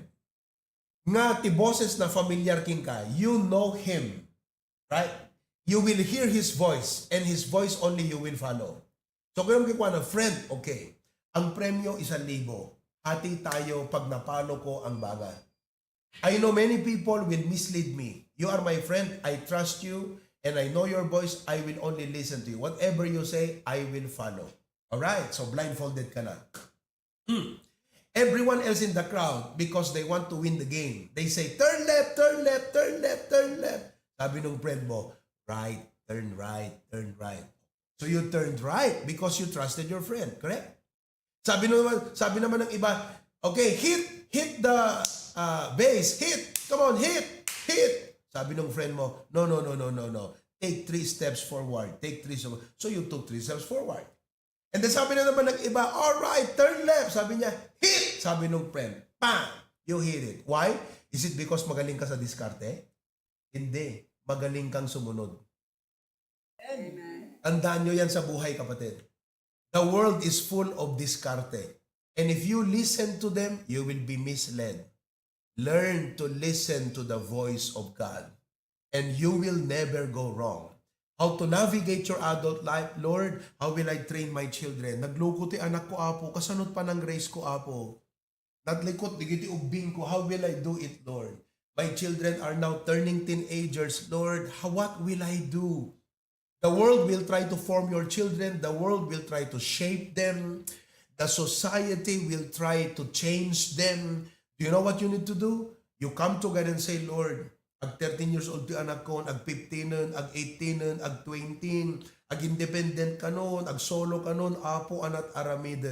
nga ti boses na familiar kenka, you know him, right? You will hear his voice, and his voice only you will follow. So, kung kikuana, friend, okay. Ang premyo, isang libo. Hati tayo pag napalo ko ang banga. I know many people will mislead me. You are my friend, I trust you, and I know your voice, I will only listen to you. Whatever you say, I will follow. All right, so blindfolded ka na. Hmm. Everyone else in the crowd, because they want to win the game, they say, "Turn left, turn left, turn left, turn left." Sabi nung friend mo, "Right, turn right, turn right." So you turned right because you trusted your friend, correct? Sabi naman, sabi naman ng iba, "Okay, hit, hit the uh, base, hit, come on, hit, hit." Sabi ng friend mo, "No, no, no, no, no, no. Take three steps forward, take three steps." So you took three steps forward. And then sabi na naman ng iba, "All right, turn left." Sabi niya, "Hit!" Sabi nung friend, "Pang!" You hit it. Why? Is it because magaling ka sa diskarte? Hindi. Magaling kang sumunod. Amen. Tandaan nyo yan sa buhay, kapatid. The world is full of diskarte. And if you listen to them, you will be misled. Learn to listen to the voice of God. And you will never go wrong. How to navigate your adult life? "Lord, how will I train my children? Nagloko ti anak ko, Apo. Kasanot pa nang race ko, Apo? Naglikot digiti ubbing ko. How will I do it, Lord? My children are now turning teenagers. Lord, how, what will I do?" The world will try to form your children. The world will try to shape them. The society will try to change them. Do you know what you need to do? You come to God and say, "Lord, ag thirteen years old ti anak ko, ag fifteen, ag eighteen, ag twenty, ag independent kanon, ag solo kanon, Apo, anat aramid."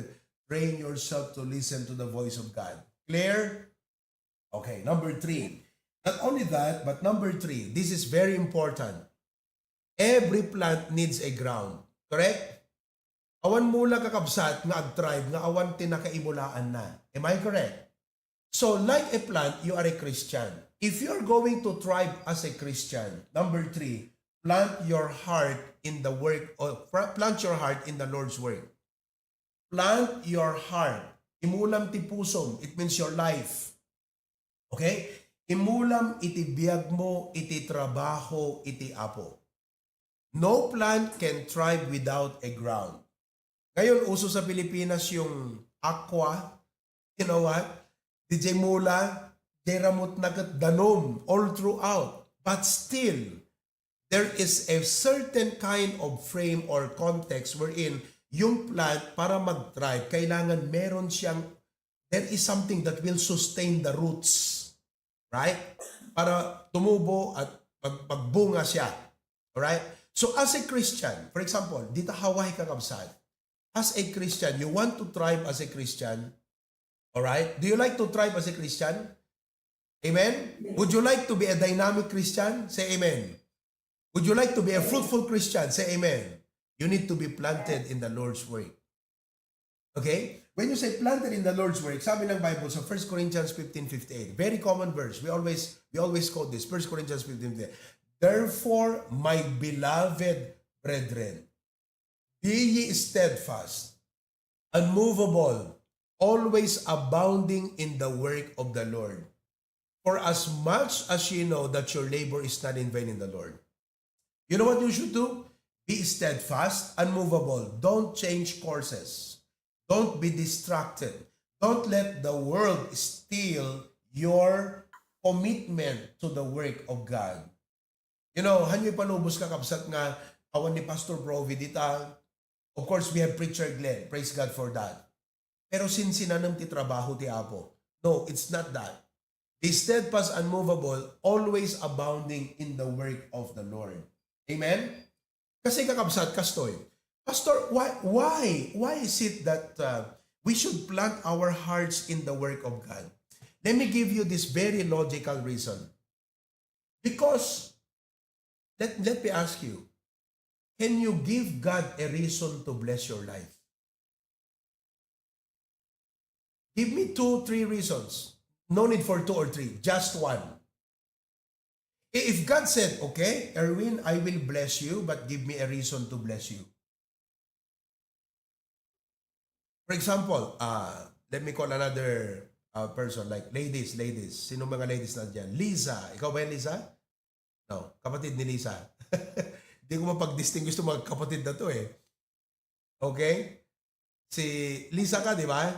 Train yourself to listen to the voice of God. Clear? Okay, number three. Not only that, but number three, this is very important. Every plant needs a ground. Correct? Awan mula, kakabsat, nga agthrive nga awan ti nakaimulaanna. Am I correct? So, like a plant, you are a Christian. If you are going to thrive as a Christian, number three, plant your heart in the work, or plant your heart in the Lord's work. Plant your heart. Imulam ti pusom. It means your life. Okay? Imulam iti biag mo, iti trabaho, iti Apo. No plant can thrive without a ground. Ngayon, uso sa Pilipinas yung aqua. You know what? Diay mula, diay ramutna ket danum all throughout. But still, there is a certain kind of frame or context wherein yung plant, para mag-thrive, kailangan meron siyang, there is something that will sustain the roots. Right? Para tumubo at mag-, magbunga siya. Alright? So as a Christian, for example, dita Hawaii, kakabsat, as a Christian, you want to thrive as a Christian, alright? Do you like to thrive as a Christian? Amen? Would you like to be a dynamic Christian? Say amen. Would you like to be a fruitful Christian? Say amen. You need to be planted in the Lord's work. Okay? When you say planted in the Lord's work, sabi ng Bible sa First Corinthians fifteen fifty-eight, very common verse. We always, we always quote this, First Corinthians fifteen fifty-eight. "Therefore, my beloved brethren, be ye steadfast, unmovable, always abounding in the work of the Lord. For as much as ye know that your labor is not in vain in the Lord." You know what you should do? Be steadfast, unmovable. Don't change courses. Don't be distracted. Don't let the world steal your commitment to the work of God. You know, hanyoy palubos, kakabsat, nga awan ni Pastor Provi dita. Of course, we have Preacher Glenn. Praise God for that. Pero sinsinanem ti trabaho ti Apo. No, it's not that. Be steadfast, unmovable, always abounding in the work of the Lord. Amen? Kasi, kakabsat, kastoy, "Pastor, why, why, why is it that uh, we should plant our hearts in the work of God?" Let me give you this very logical reason. Because Let, let me ask you, can you give God a reason to bless your life? Give me two, three reasons. No need for two or three, just one. I- If God said, "Okay, Erwin, I will bless you, but give me a reason to bless you." For example, uh, let me call another uh, person, like ladies, ladies. Sino mga ladies na dyan? Lisa. Ikaw ba yan, Lisa? No, kapatid ni Lisa. Hindi ko mapag-distinguish itong mga kapatid na to eh. Okay? Si Lisa ka, di ba?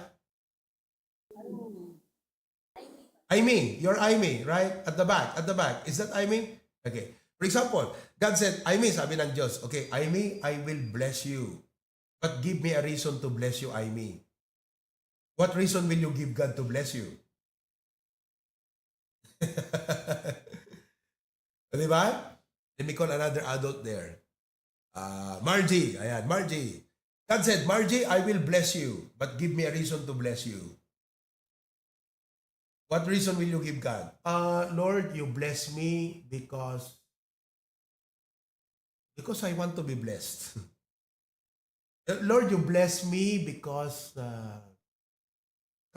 Aimee, you're Aimee, right? At the back, at the back. Is that Aimee? Okay. For example, God said, "Aimee," sabi ng Diyos, "Okay, Aimee, I will bless you. But give me a reason to bless you, Aimee." What reason will you give God to bless you? Di ba? Let me call another adult there. Uh, Margie, ayan, Margie. God said, "Margie, I will bless you, but give me a reason to bless you." What reason will you give God? Uh, "Lord, you bless me because, because I want to be blessed." "Lord, you bless me because," uh,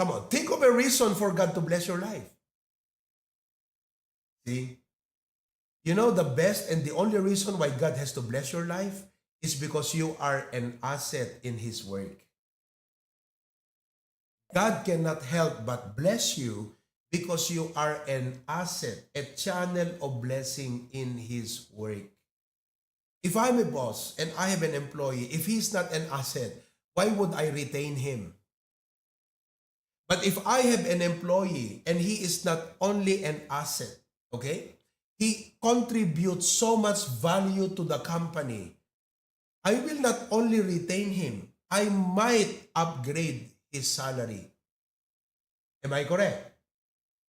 come on, think of a reason for God to bless your life. See? You know, the best and the only reason why God has to bless your life is because you are an asset in His work. God cannot help but bless you because you are an asset, a channel of blessing in His work. If I'm a boss and I have an employee, if he's not an asset, why would I retain him? But if I have an employee and he is not only an asset, okay, he contributes so much value to the company, I will not only retain him, I might upgrade his salary. Am I correct?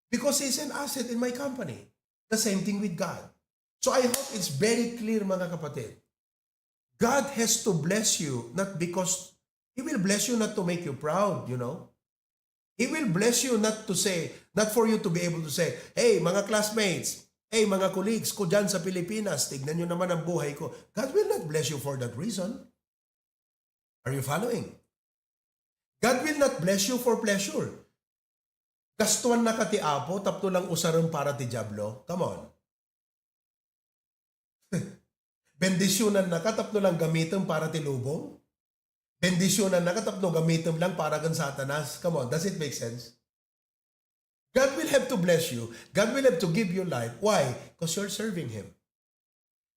Because he's an asset in my company. The same thing with God. So I hope it's very clear, mga kapatid. God has to bless you not because, He will bless you not to make you proud, you know. He will bless you not to say, not for you to be able to say, "Hey, mga classmates, hey, mga colleagues ko dyan sa Pilipinas, tignan nyo naman ang buhay ko." God will not bless you for that reason. Are you following? God will not bless you for pleasure. Gastuannaka ti Apo tapno lang usarem para ti Diablo? Come on. Bendisyonannaka tapno lang gamitem para ti lubong? Bendisyonannaka tapno gamitem lang para ken Satanas? Come on, does it make sense? God will have to bless you. God will have to give you life. Why? Because you're serving Him.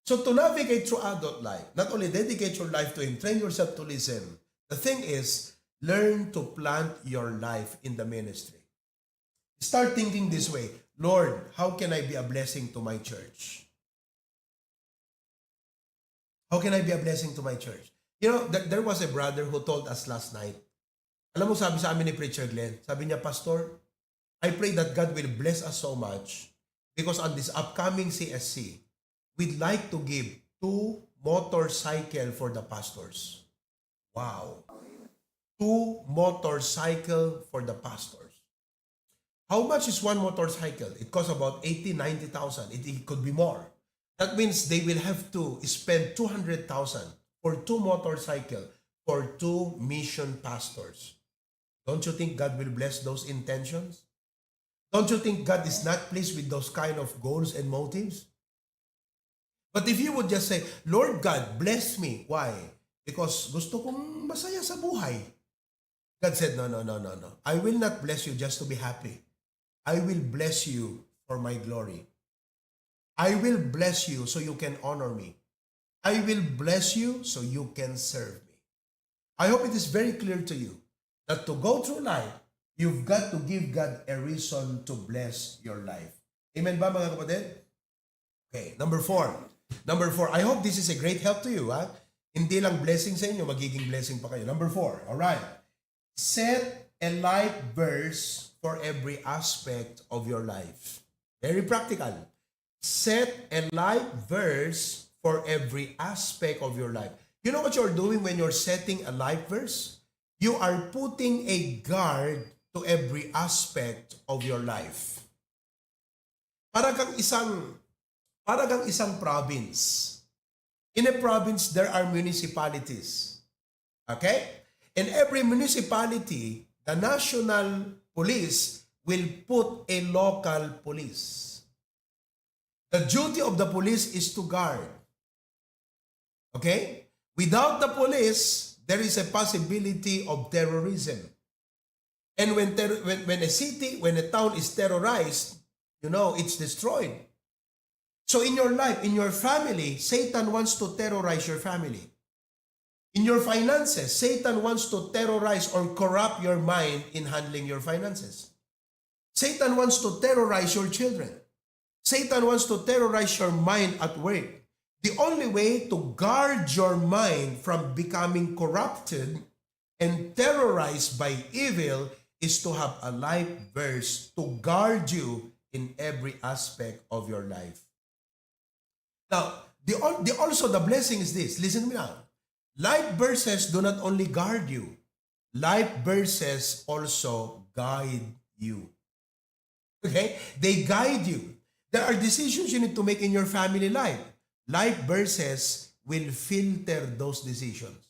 So to navigate through adult life, not only dedicate your life to Him, train yourself to listen. The thing is, learn to plant your life in the ministry. Start thinking this way, "Lord, how can I be a blessing to my church? How can I be a blessing to my church?" You know, th- there was a brother who told us last night, alam mo, sabi sa amin ni Preacher Glenn, sabi niya, "Pastor, I pray that God will bless us so much because on this upcoming C S C, we'd like to give two motorcycle for the pastors." Wow. Two motorcycle for the pastors. How much is one motorcycle? It costs about eighty, ninety thousand. It, it could be more. That means they will have to spend two hundred thousand for two motorcycle for two mission pastors. Don't you think God will bless those intentions? Don't you think God is not pleased with those kind of goals and motives? But if you would just say, "Lord God, bless me." Why? "Because gusto kong masaya sa buhay." God said, "No, no, no, no, no. I will not bless you just to be happy. I will bless you for my glory. I will bless you so you can honor me. I will bless you so you can serve me." I hope it is very clear to you that to go through life, you've got to give God a reason to bless your life. Amen ba, mga kapatid? Okay, number four. Number four, I hope this is a great help to you, ha? Hindi lang blessing sa inyo, magiging blessing pa kayo. Number four, all right. Set a life verse for every aspect of your life. Very practical. Set a life verse for every aspect of your life. You know what you're doing when you're setting a life verse? You are putting a guard to every aspect of your life. Para kang isang Para kang isang province. In a province, there are municipalities. Okay? In every municipality, the national police will put a local police. The duty of the police is to guard. Okay? Without the police, there is a possibility of terrorism. And when, ter- when, when a city, when a town is terrorized, you know, it's destroyed. So in your life, in your family, Satan wants to terrorize your family. In your finances, Satan wants to terrorize or corrupt your mind in handling your finances. Satan wants to terrorize your children. Satan wants to terrorize your mind at work. The only way to guard your mind from becoming corrupted and terrorized by evil is to have a life verse to guard you in every aspect of your life. Now, the, al- the also the blessing is this. Listen to me now. Life verses do not only guard you. Life verses also guide you. Okay? They guide you. There are decisions you need to make in your family life. Life verses will filter those decisions.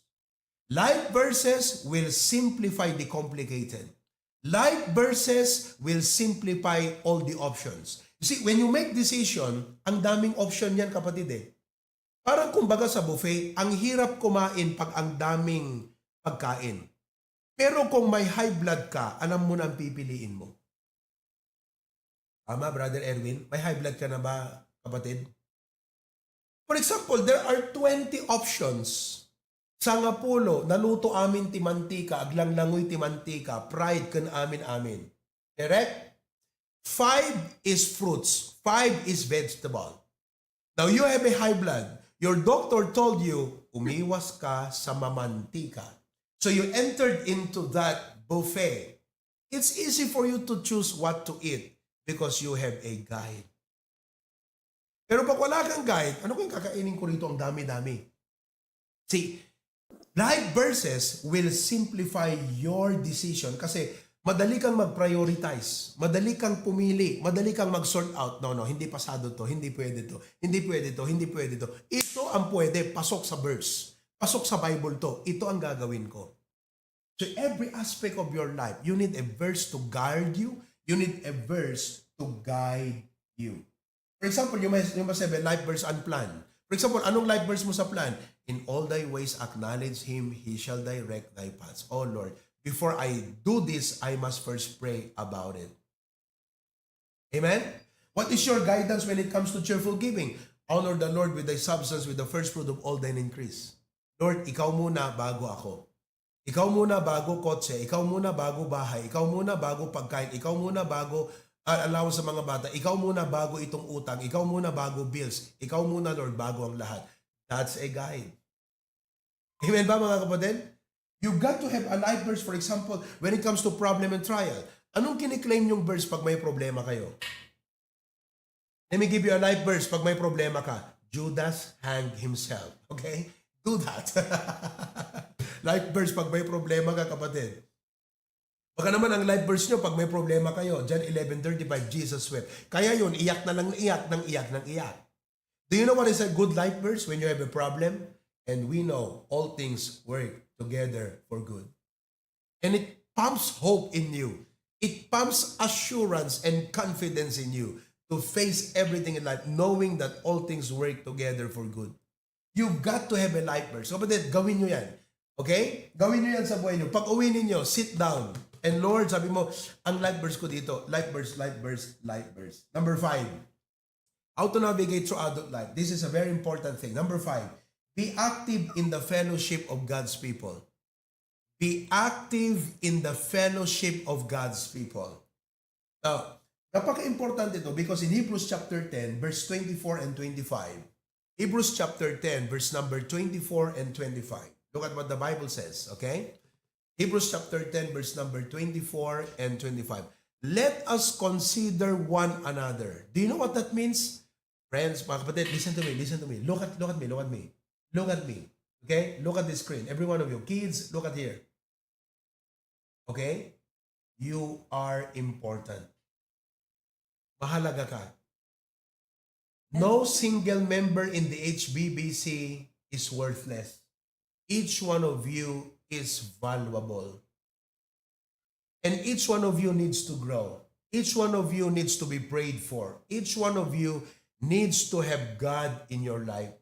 Life verses will simplify the complicated. Life verses will simplify all the options. You see, when you make decision, ang daming option yan, kapatid eh. Parang kumbaga sa buffet, ang hirap kumain pag ang daming pagkain. Pero kung may high blood ka, alam mo na ang pipiliin mo. Tama, Brother Erwin? May high blood ka na ba, kapatid? For example, there are twenty options. Sangapulo, naluto amin ti mantika, aglanglangoy ti mantika, fried ken amin-amin. Correct? Five is fruits, five is vegetable. Now you have a high blood. Your doctor told you, umiwas ka sa mamantika. So you entered into that buffet. It's easy for you to choose what to eat because you have a guide. Pero pag wala kang guide, ano kayong kakainin ko rito? Ang dami-dami. See, life verses will simplify your decision kasi madali kang mag-prioritize, madali kang pumili, madali kang mag-sort out. No, no, hindi pasado to, hindi pwede to, hindi pwede to, hindi pwede to. Ito ang pwede, pasok sa verse. Pasok sa Bible to. Ito ang gagawin ko. So every aspect of your life, you need a verse to guard you. You need a verse to guide you. For example, you must, you must have a life verse and plan. For example, anong life verse mo sa plan? In all thy ways acknowledge him, he shall direct thy paths. Oh Lord, before I do this, I must first pray about it. Amen? What is your guidance when it comes to cheerful giving? Honor the Lord with thy substance, with the first fruit of all thine increase. Lord, ikaw muna bago ako. Ikaw muna bago kotse, ikaw muna bago bahay, ikaw muna bago pagkain, ikaw muna bago, ah, allowance sa mga bata, ikaw muna bago itong utang, ikaw muna bago bills, ikaw muna, Lord, bago ang lahat. That's a guide. Amen ba, mga kapatid? You've got to have a life verse, for example, when it comes to problem and trial. Anong kiniklaim yung verse pag may problema kayo? Let me give you a life verse pag may problema ka. Judas hanged himself. Okay? Do that. Life verse pag may problema ka, kapatid. Baka naman ang life verse nyo pag may problema kayo. John eleven thirty-five, Jesus wept. Kaya yun, iyak na lang, iyak nang iyak nang iyak. Do you know what is a good life verse when you have a problem? And we know all things work together for good. And it pumps hope in you. It pumps assurance and confidence in you to face everything in life, knowing that all things work together for good. You've got to have a life verse. Kapatid, gawin nyo yan. Okay? Gawin nyo yan sa buhay nyo. Pag uwi ninyo, sit down. And Lord, sabi mo, ang life verse ko dito, life verse, life verse, life verse. Number five, how to navigate through adult life. This is a very important thing. Number five, be active in the fellowship of God's people. Be active in the fellowship of God's people. Now, napaka-importante ito because in Hebrews chapter ten, verse twenty-four and twenty-five. Hebrews chapter ten, verse number twenty-four and twenty-five. Look at what the Bible says, okay? Hebrews chapter ten, verse number twenty-four and twenty-five. Let us consider one another. Do you know what that means? Friends, mga kapatid, listen to me, listen to me. Look at, look at me, look at me. Look at me. Okay? Look at the screen. Every one of you. Kids, look at here. Okay? You are important. Mahalaga ka. No single member in the H B B C is worthless. Each one of you is valuable. And each one of you needs to grow. Each one of you needs to be prayed for. Each one of you needs to have God in your life.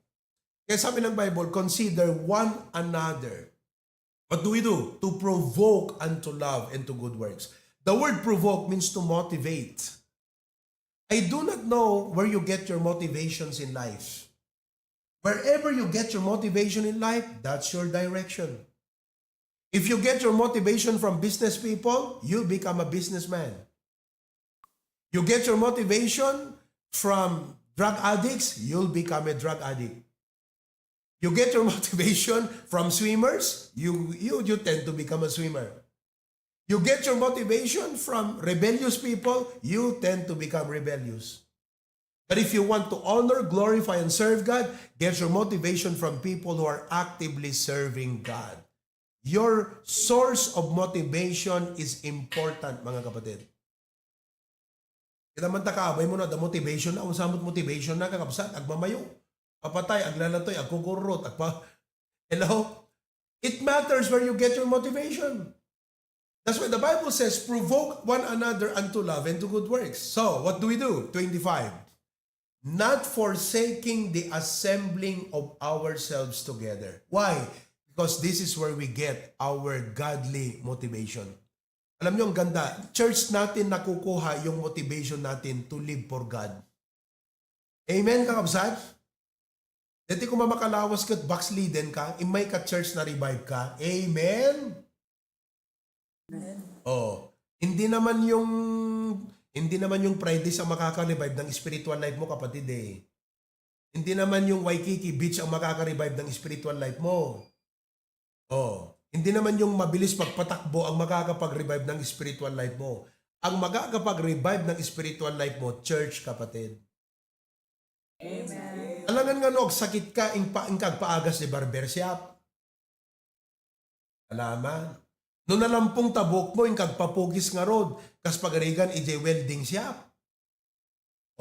Kaya sabi ng Bible, "Consider one another." What do we do? To provoke unto love and to good works. The word provoke means to motivate. I do not know where you get your motivations in life. Wherever you get your motivation in life, that's your direction. If you get your motivation from business people, you become a businessman. You get your motivation from drug addicts, you'll become a drug addict. You get your motivation from swimmers, you, you, you tend to become a swimmer. You get your motivation from rebellious people, you tend to become rebellious. But if you want to honor, glorify, and serve God, get your motivation from people who are actively serving God. Your source of motivation is important, mga kapatid. Kita man ta kaabay mo na, the motivation na, unsa mo't motivation na, kakabsat, agmamayo, papatay, aglalatoy, agkukurot, agpa-, hello? It matters where you get your motivation. That's why the Bible says, "Provoke one another unto love and to good works." So, what do we do? Twenty-five. "Not forsaking the assembling of ourselves together." Why? Because this is where we get our godly motivation. Alam niyo, ang ganda. Church natin nakukuha yung motivation natin to live for God. Amen, kakabsat? Dati kung mamakalawas kat backslidden ka, immay ka church na revive ka. Amen? Oh, hindi naman yung, hindi naman yung Fridays ang makaka-revive ng spiritual life mo, kapatid eh. Hindi naman yung Waikiki Beach ang makaka-revive ng spiritual life mo. Oh, hindi naman yung mabilis pagpatakbo ang makakapag-revive ng spiritual life mo. Ang makakapag-revive ng spiritual life mo, church, kapatid. Amen. Alangan nga no, agsakit ka, ing pa-, ing kagpaagas di barber shop. Alaman. No nalampong ta buok mo, ing kagpapugis ngarud, kas pagarigan, ijay welding shop.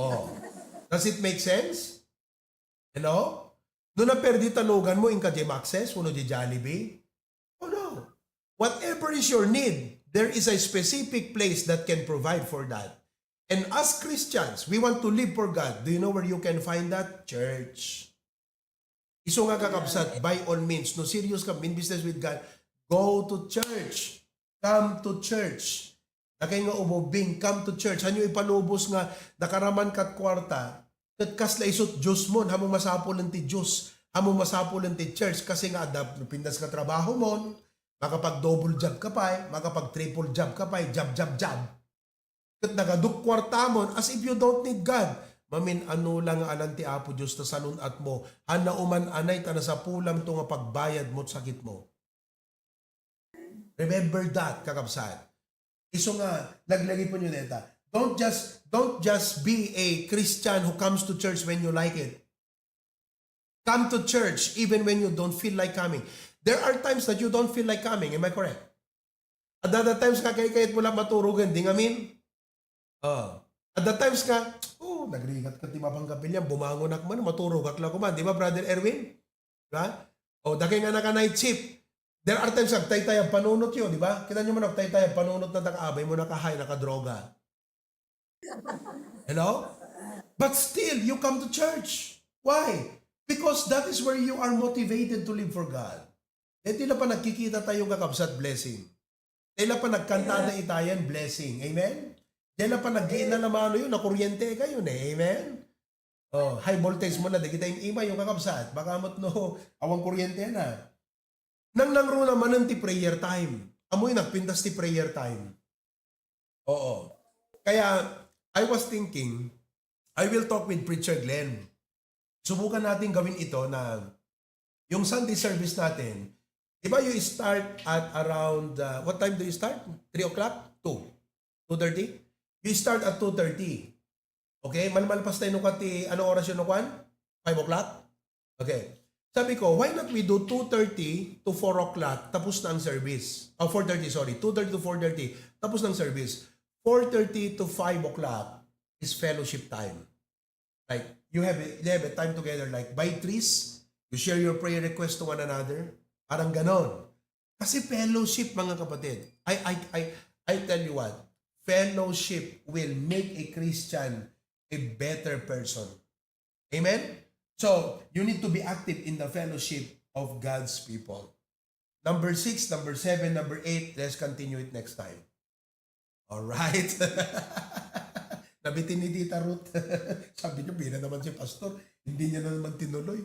Oh. Does it make sense? Hello? No naperdi ta lugan mo, ing kajay Max's, wenno di Jollibee? Oh no. Whatever is your need, there is a specific place that can provide for that. And as Christians, we want to live for God. Do you know where you can find that? Church. Isu nga, kakabsat, by all means, no serious ka in business with God, go to church. Come to church. Dakay nga umubing, come to church. Hanyo ipalubos nga nakaraman kat kuarta, ket kasla isut Dios mon, amo masapul ti Dios, amo masapul ti church, kasi nga adda pintas nga trabaho mon, makapag double job ka pay, makapag triple job ka pay, job, job, job. Ket nagaduk kuarta mon, as if you don't need God. Mamin-ano la nga alan ti Apo Dios ta salun-at mo, han nauman-anay ta nasapulam to nga pagbayad mo ti sakit mo. Remember that, kakabsat. Isu nga, laglagipon yo deta. Don't just, don't just be a Christian who comes to church when you like it. Come to church even when you don't feel like coming. There are times that you don't feel like coming. Am I correct? Adda times nga kay-, kayat mo lang maturugen, di ngamin? Oh. Adda times nga, oh, nagrigat ka ti mapangkapilyan, bumangon ak man, maturog ak lang kuman. Di ba, Brother Erwin? Di ba? Oh, dakay nga naka-night shift. There are times, agtaytayab panunot yo, di ba? Kita nyo man, agtaytayab panunot na, nakaabay mo, nakahay, nakadroga. Hello? But still, you come to church. Why? Because that is where you are motivated to live for God. Deti la pa nagkikita tayo, kakabsat, blessing. Deti la pa nagkantada itayan, blessing. Amen? Deti la pa naggiinna la mano yun, nakuryente kayo ne. Amen? Oh, high voltage mo na, di kita im-, ima yung kakabsat. Baka mo't no, awan kuryente na. Nang nangruna manen ti prayer time. Amoy nagpintas ti prayer time. Oo. Kaya, I was thinking, I will talk with Preacher Glenn. Subukan natin gawin ito na yung Sunday service natin, di ba you start at around, uh, what time do you start? Three o'clock? Two. Two thirty? You start at two thirty. Okay? Malmalpas tayo no kati, ano oras yun, no kwan? Five o'clock? Okay. Sabi ko, why not we do two thirty to four o'clock, tapos na ang service. Oh, four thirty, sorry. Two thirty to four thirty, tapos na ang service. Four thirty to five o'clock is fellowship time. Like, you have a, you have a time together, like buy trees, you share your prayer request to one another. Parang ganon. Kasi fellowship, mga kapatid. I, I, I, I tell you what, fellowship will make a Christian a better person. Amen? So, you need to be active in the fellowship of God's people. Number six, number seven, number eight, let's continue it next time. All right. Nabitin ni Tita Ruth. Sabi niya, "Bira naman si Pastor. Hindi niya na naman tinuloy."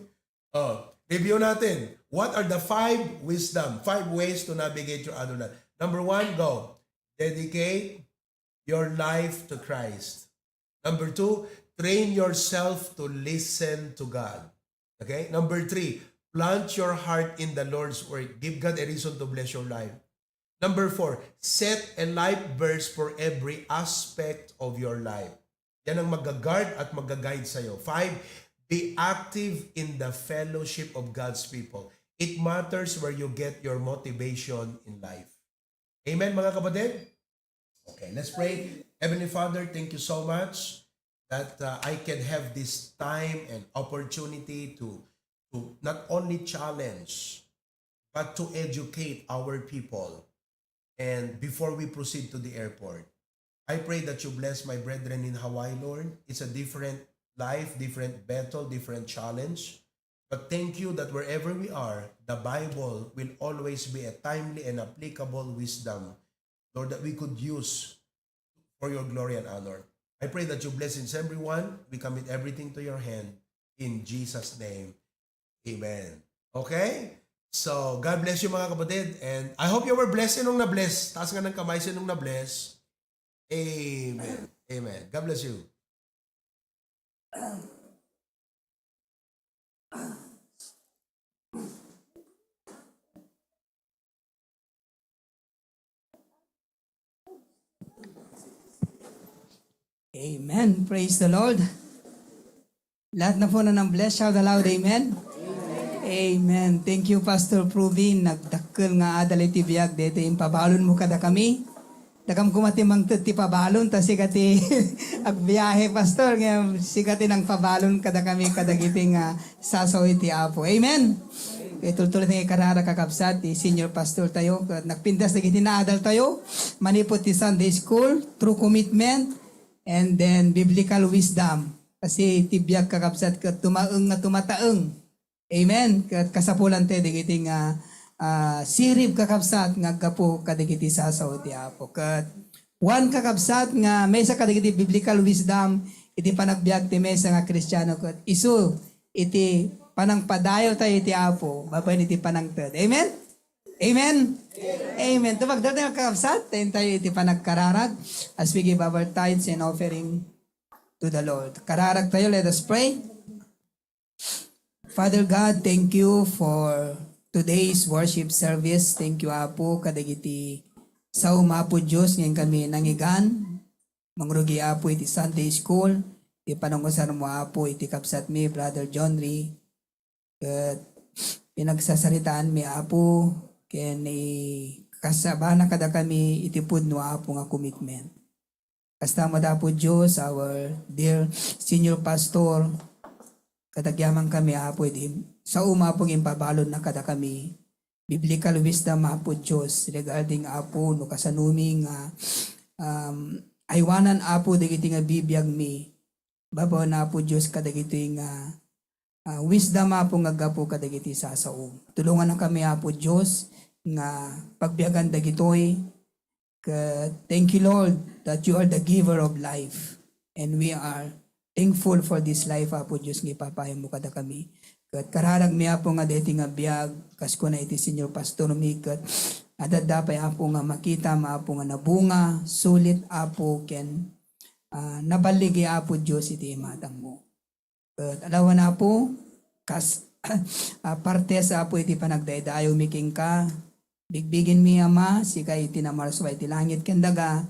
Oh, review natin. What are the five wisdom, five ways to navigate your adult life? Number one, go. Dedicate your life to Christ. Number two, train yourself to listen to God. Okay? Number three, plant your heart in the Lord's work. Give God a reason to bless your life. Number four, set a life verse for every aspect of your life. Yan ang mag-guard at mag-guide sa'yo. Five, be active in the fellowship of God's people. It matters where you get your motivation in life. Amen, mga kapatid? Okay, let's pray. Heavenly Father, thank you so much that uh, I can have this time and opportunity to, to not only challenge, but to educate our people. And before we proceed to the airport, I pray that you bless my brethren in Hawaii, Lord. It's a different life, different battle, different challenge. But thank you that wherever we are, the Bible will always be a timely and applicable wisdom, Lord, that we could use for your glory and honor. I pray that you bless each and everyone. We commit everything to your hand in Jesus' name. Amen. Okay? So, God bless you, mga kapatid. And I hope you were blessed. Sinong na-bless? Taas nga ng kamay, sinong na-bless? Amen. Amen. God bless you. Amen. Praise the Lord. Lahat na po na nang bless, shout aloud, amen. Amen. Thank you, Pastor Provin. Nagdakkel nga adal iti biag daytoy impabalonmo kadakami. Dakam koma ti mangted ti pabalon, ta sika ti agbiahe, Pastor, ngem sika ti nangpabalon kadakami kadagiti nga sasao iti Apo. Amen. Itultuloy tayo karara, kakabsat, ti senior pastor tayo, ket nagpintas dagiti naadal tayo, manipud ti Sunday school, true commitment, and then biblical wisdom. Kasi ti biag, kakabsat, ket tumaeng nga tumataeng. Amen. Ket kasapulan tayo dagiti nga, ah, sirib, kakabsat, nga aggapu kadagiti sasao ti Apo. Ket wan, kakabsat, nga maysa kadagiti biblical wisdom iti panagbiag ti maysa nga Kristiano ket isu iti panangpadayaw tayo iti Apo babaen iti panangted. Amen? Amen? Amen. Tumagda tayo, kakabsat. Tayo iti panagkararag as we give our tithes and offering to the Lord. Kararag tayo, let us pray. Father God, thank you for today's worship service. Thank you, Apo, kadagiti sao, Apo Dios, nga inkami nangigan. Mangrugi, Apo, iti Sunday school, iti panangusanmo, Apo, iti kabsatmi, Brother John Ray. Ket pinagsasaritaanmi, Apo, ken ikasabana kadakami iti pudno, Apo, nga commitment. Kasta met, Apo Dios, our dear senior pastor, ket agyamankami, Apo, iti sao, Apo, nga impabalonna kadakami. Biblical wisdom, Apo Dios, regarding, Apo, no kasanomi nga, um, aywanan, Apo, dagiti nga bibiagmi. Babaen, Apo Dios, kadagitoy nga, ah, wisdom, Apo, nga aggapu kadagiti sasao. Tulongannakami, Apo Dios, nga pagbiagan dagitoy. Ket thank you, Lord, that you are the giver of life. And we are thankful for this life, Apo Dios, nga ipapayammo kadakami. Ket kararagmi, Apo, nga daytoy nga biag, kas kuna iti senior pastor mi, ket adda pay, Apo, nga makita, Apo, nga nabunga, sulit, Apo, ken, ah, naballigi, Apo Dios, iti imatangmo. Ket alawan, Apo, kas, ah, partes, Apo, iti panagdaydayawmi kenka. Bigbigenmi, Ama, sika iti namarsua iti langit ken daga.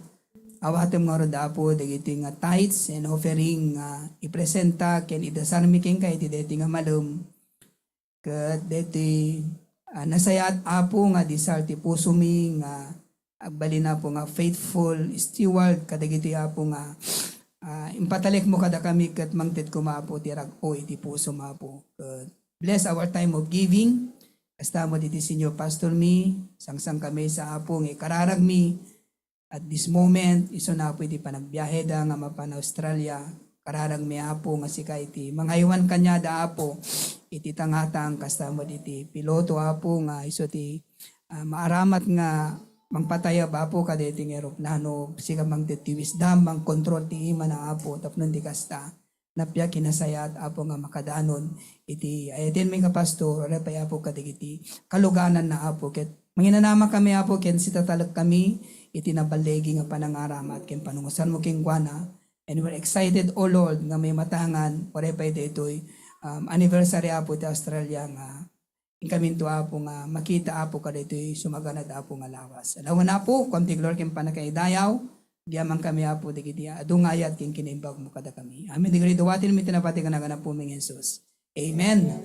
Awatem ngarud, Apo, dagiti nga tithes and offering nga ipresenta ken idasarmi kenka iti daytoy nga malem. Ket daytoy, ah, nasayaat, Apo, nga desire ti pusomi nga agbalin, Apo, nga faithful steward kadagitoy, Apo, nga, ah, impatalekmo kadakami ket mangted koma, Apo, ti rag-o iti pusom, Apo. Ket bless our time of giving. Kasta met iti senior pastor mi, sangsankamesa, Apo, nga ikararagmi at this moment, isuna, Apo, iti panagbiaheda nga mapan Australia. Kararagmi, Apo, nga sika iti mangaywan kaniada, Apo, iti tangatang, kasta met iti piloto, Apo, nga isu ti, ah, maaramat nga mangpatayab, Apo, kadaytoy nga eroplano. Sika mangted ti wisdom, mangkontrol ti imana, Apo, tapno di kasta, nappiak kinasayaat, Apo, nga makadanon iti ayatenmi nga pastor, uray pay, Apo, kadagiti kalugananna, Apo, ket manginanamakami, Apo, ken sitatalekkami iti naballigi nga panangaramat ken panungusanmo kenkuana. And we're excited, O Lord, nga maimatangan, uray pay daytoy, um, anniversary, Apo, ti Australia nga inkaminto, Apo, nga makita, Apo, kadaytoy sumaganad, Apo, nga lawas. Alawen, Apo, kuam ti glory ken pannakaidayaw. Agyamankami, Apo, dagiti adu nga ayat ken kinaimbagmo kadakami. Amin. Dagiti dawatenmi ti napati ken nagan-apo mi nga Jesus. Amen.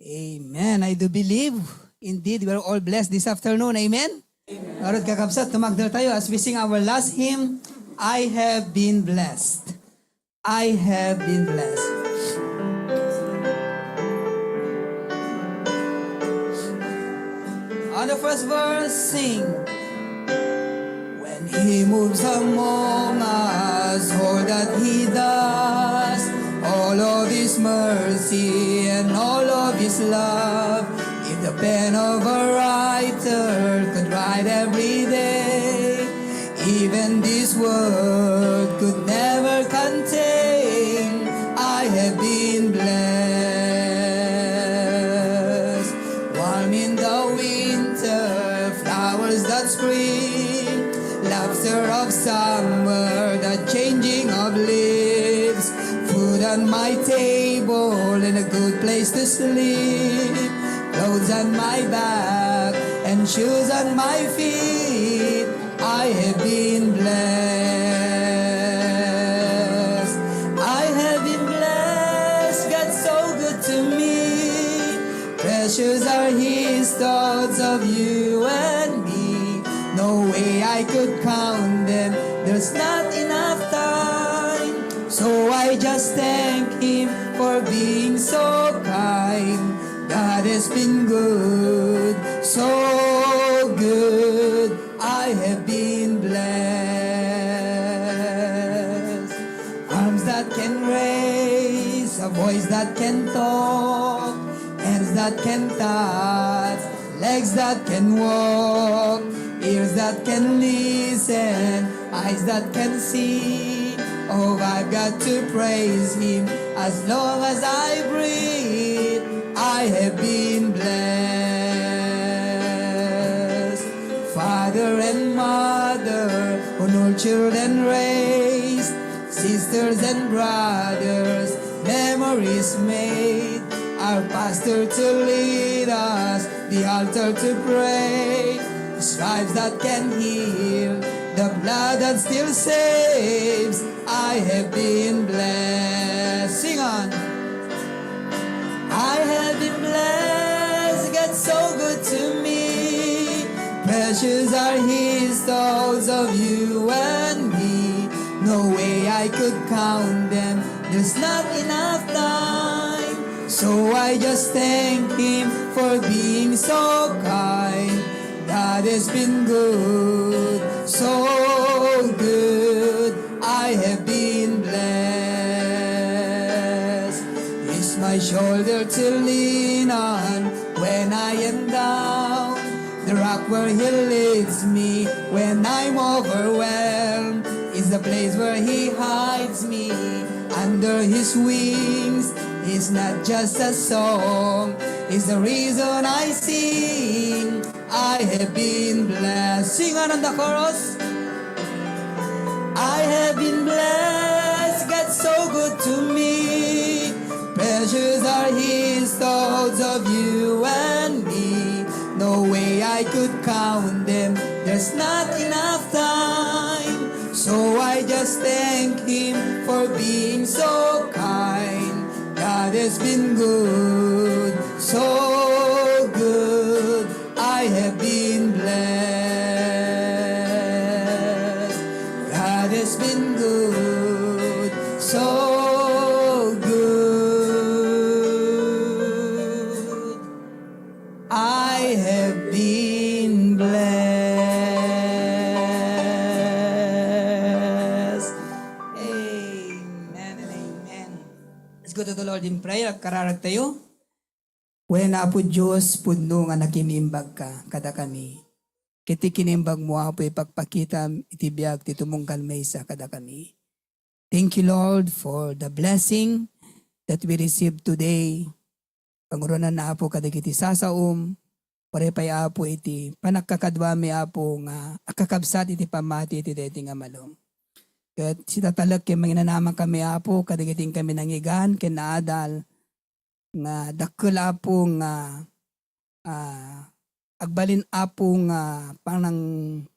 Amen. I do believe, indeed, we're all blessed this afternoon. Amen? Amen. Ngarud, kakabsat, tumagder tayo as we sing our last hymn, "I Have Been Blessed." I have been blessed. On the first verse, sing. When He moves among us, all that He does, all of His mercy and all of His love, if the pen of a writer could write every day, even this world could never contain. I have been blessed. Warm in the winter, flowers that spring, laughter of summer, the changing of leaves, food on my table and a good place to sleep, clothes on my back and shoes on my feet. I have been blessed. I have been blessed. God's so good to me. Precious are His thoughts of you and me. No way I could count them. There's not enough time. So I just thank Him for being so kind. God has been good, so good. I have been blessed. Arms that can raise, a voice that can talk, hands that can touch, legs that can walk, ears that can listen, eyes that can see. Oh, I've got to praise Him as long as I breathe. I have been blessed. Father and mother who nurtured and raised, sisters and brothers, memories made, our pastor to lead us, the altar to pray, stripes that can heal, the blood that still saves. I have been blessed. Sing on. I have been blessed, God so good to me. Precious are His thoughts of you and me. No way I could count them, there's not enough time. So I just thank Him for being so kind. God has been good, so good. I have been blessed. He's my shoulder to lean on when I am down. The rock where He leads me when I'm overwhelmed is the place where He hides me under His wings. It's not just a song, it's the reason I sing. I have been blessed. Sing on the chorus. I have been blessed, God's so good to me. Precious are His thoughts of you and me. No way I could count them, there's not enough time. So I just thank Him for being so kind. God has been good, so good. I have been blessed. God has been good, so good. I have been blessed. Amen and amen. Let's go to the Lord in prayer. Agkararag tayo. Wen Apo Dios, pudno nga nakimimbagka kadakami. Ket ti kinimbagmo, Apo, ipakpakitam iti biag ti tumunggal maysa kadakami. Thank you, Lord, for the blessing that we receive today. Panguronan, Apo, kadagiti sasaom, uray pay, Apo, iti panagkakaduami, Apo, nga agkakabsat iti pammati iti daytoy nga malem. Ket sitatalek ken manginanamankami, Apo, kadagiti inkami nangigan ken naadal, nga dakkel, Apo, nga, ah, agbalin, Apo, nga panangbileg,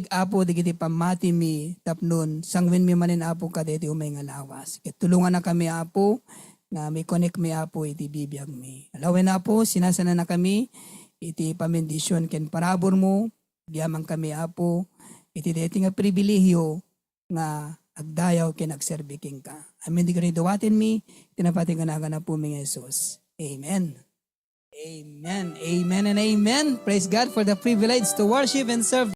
Apo, dagiti pammatimi tapno sangwenmi manen, Apo, kadaytoy umay nga lawas. Ket tulongannakami, Apo, nga mi-connect-mi, Apo, iti bibiagmi. Alawen, Apo, sinasananakami iti pamendisyon ken paraburmo. Agyamankami, Apo, iti daytoy nga pribilehiyo nga agdayaw ken agserbi kenka. Amin dagiti duatenmi, iti napateg nga nagan Apomi nga Jesus. Amen. Amen. Amen and amen. Praise God for the privilege to worship and serve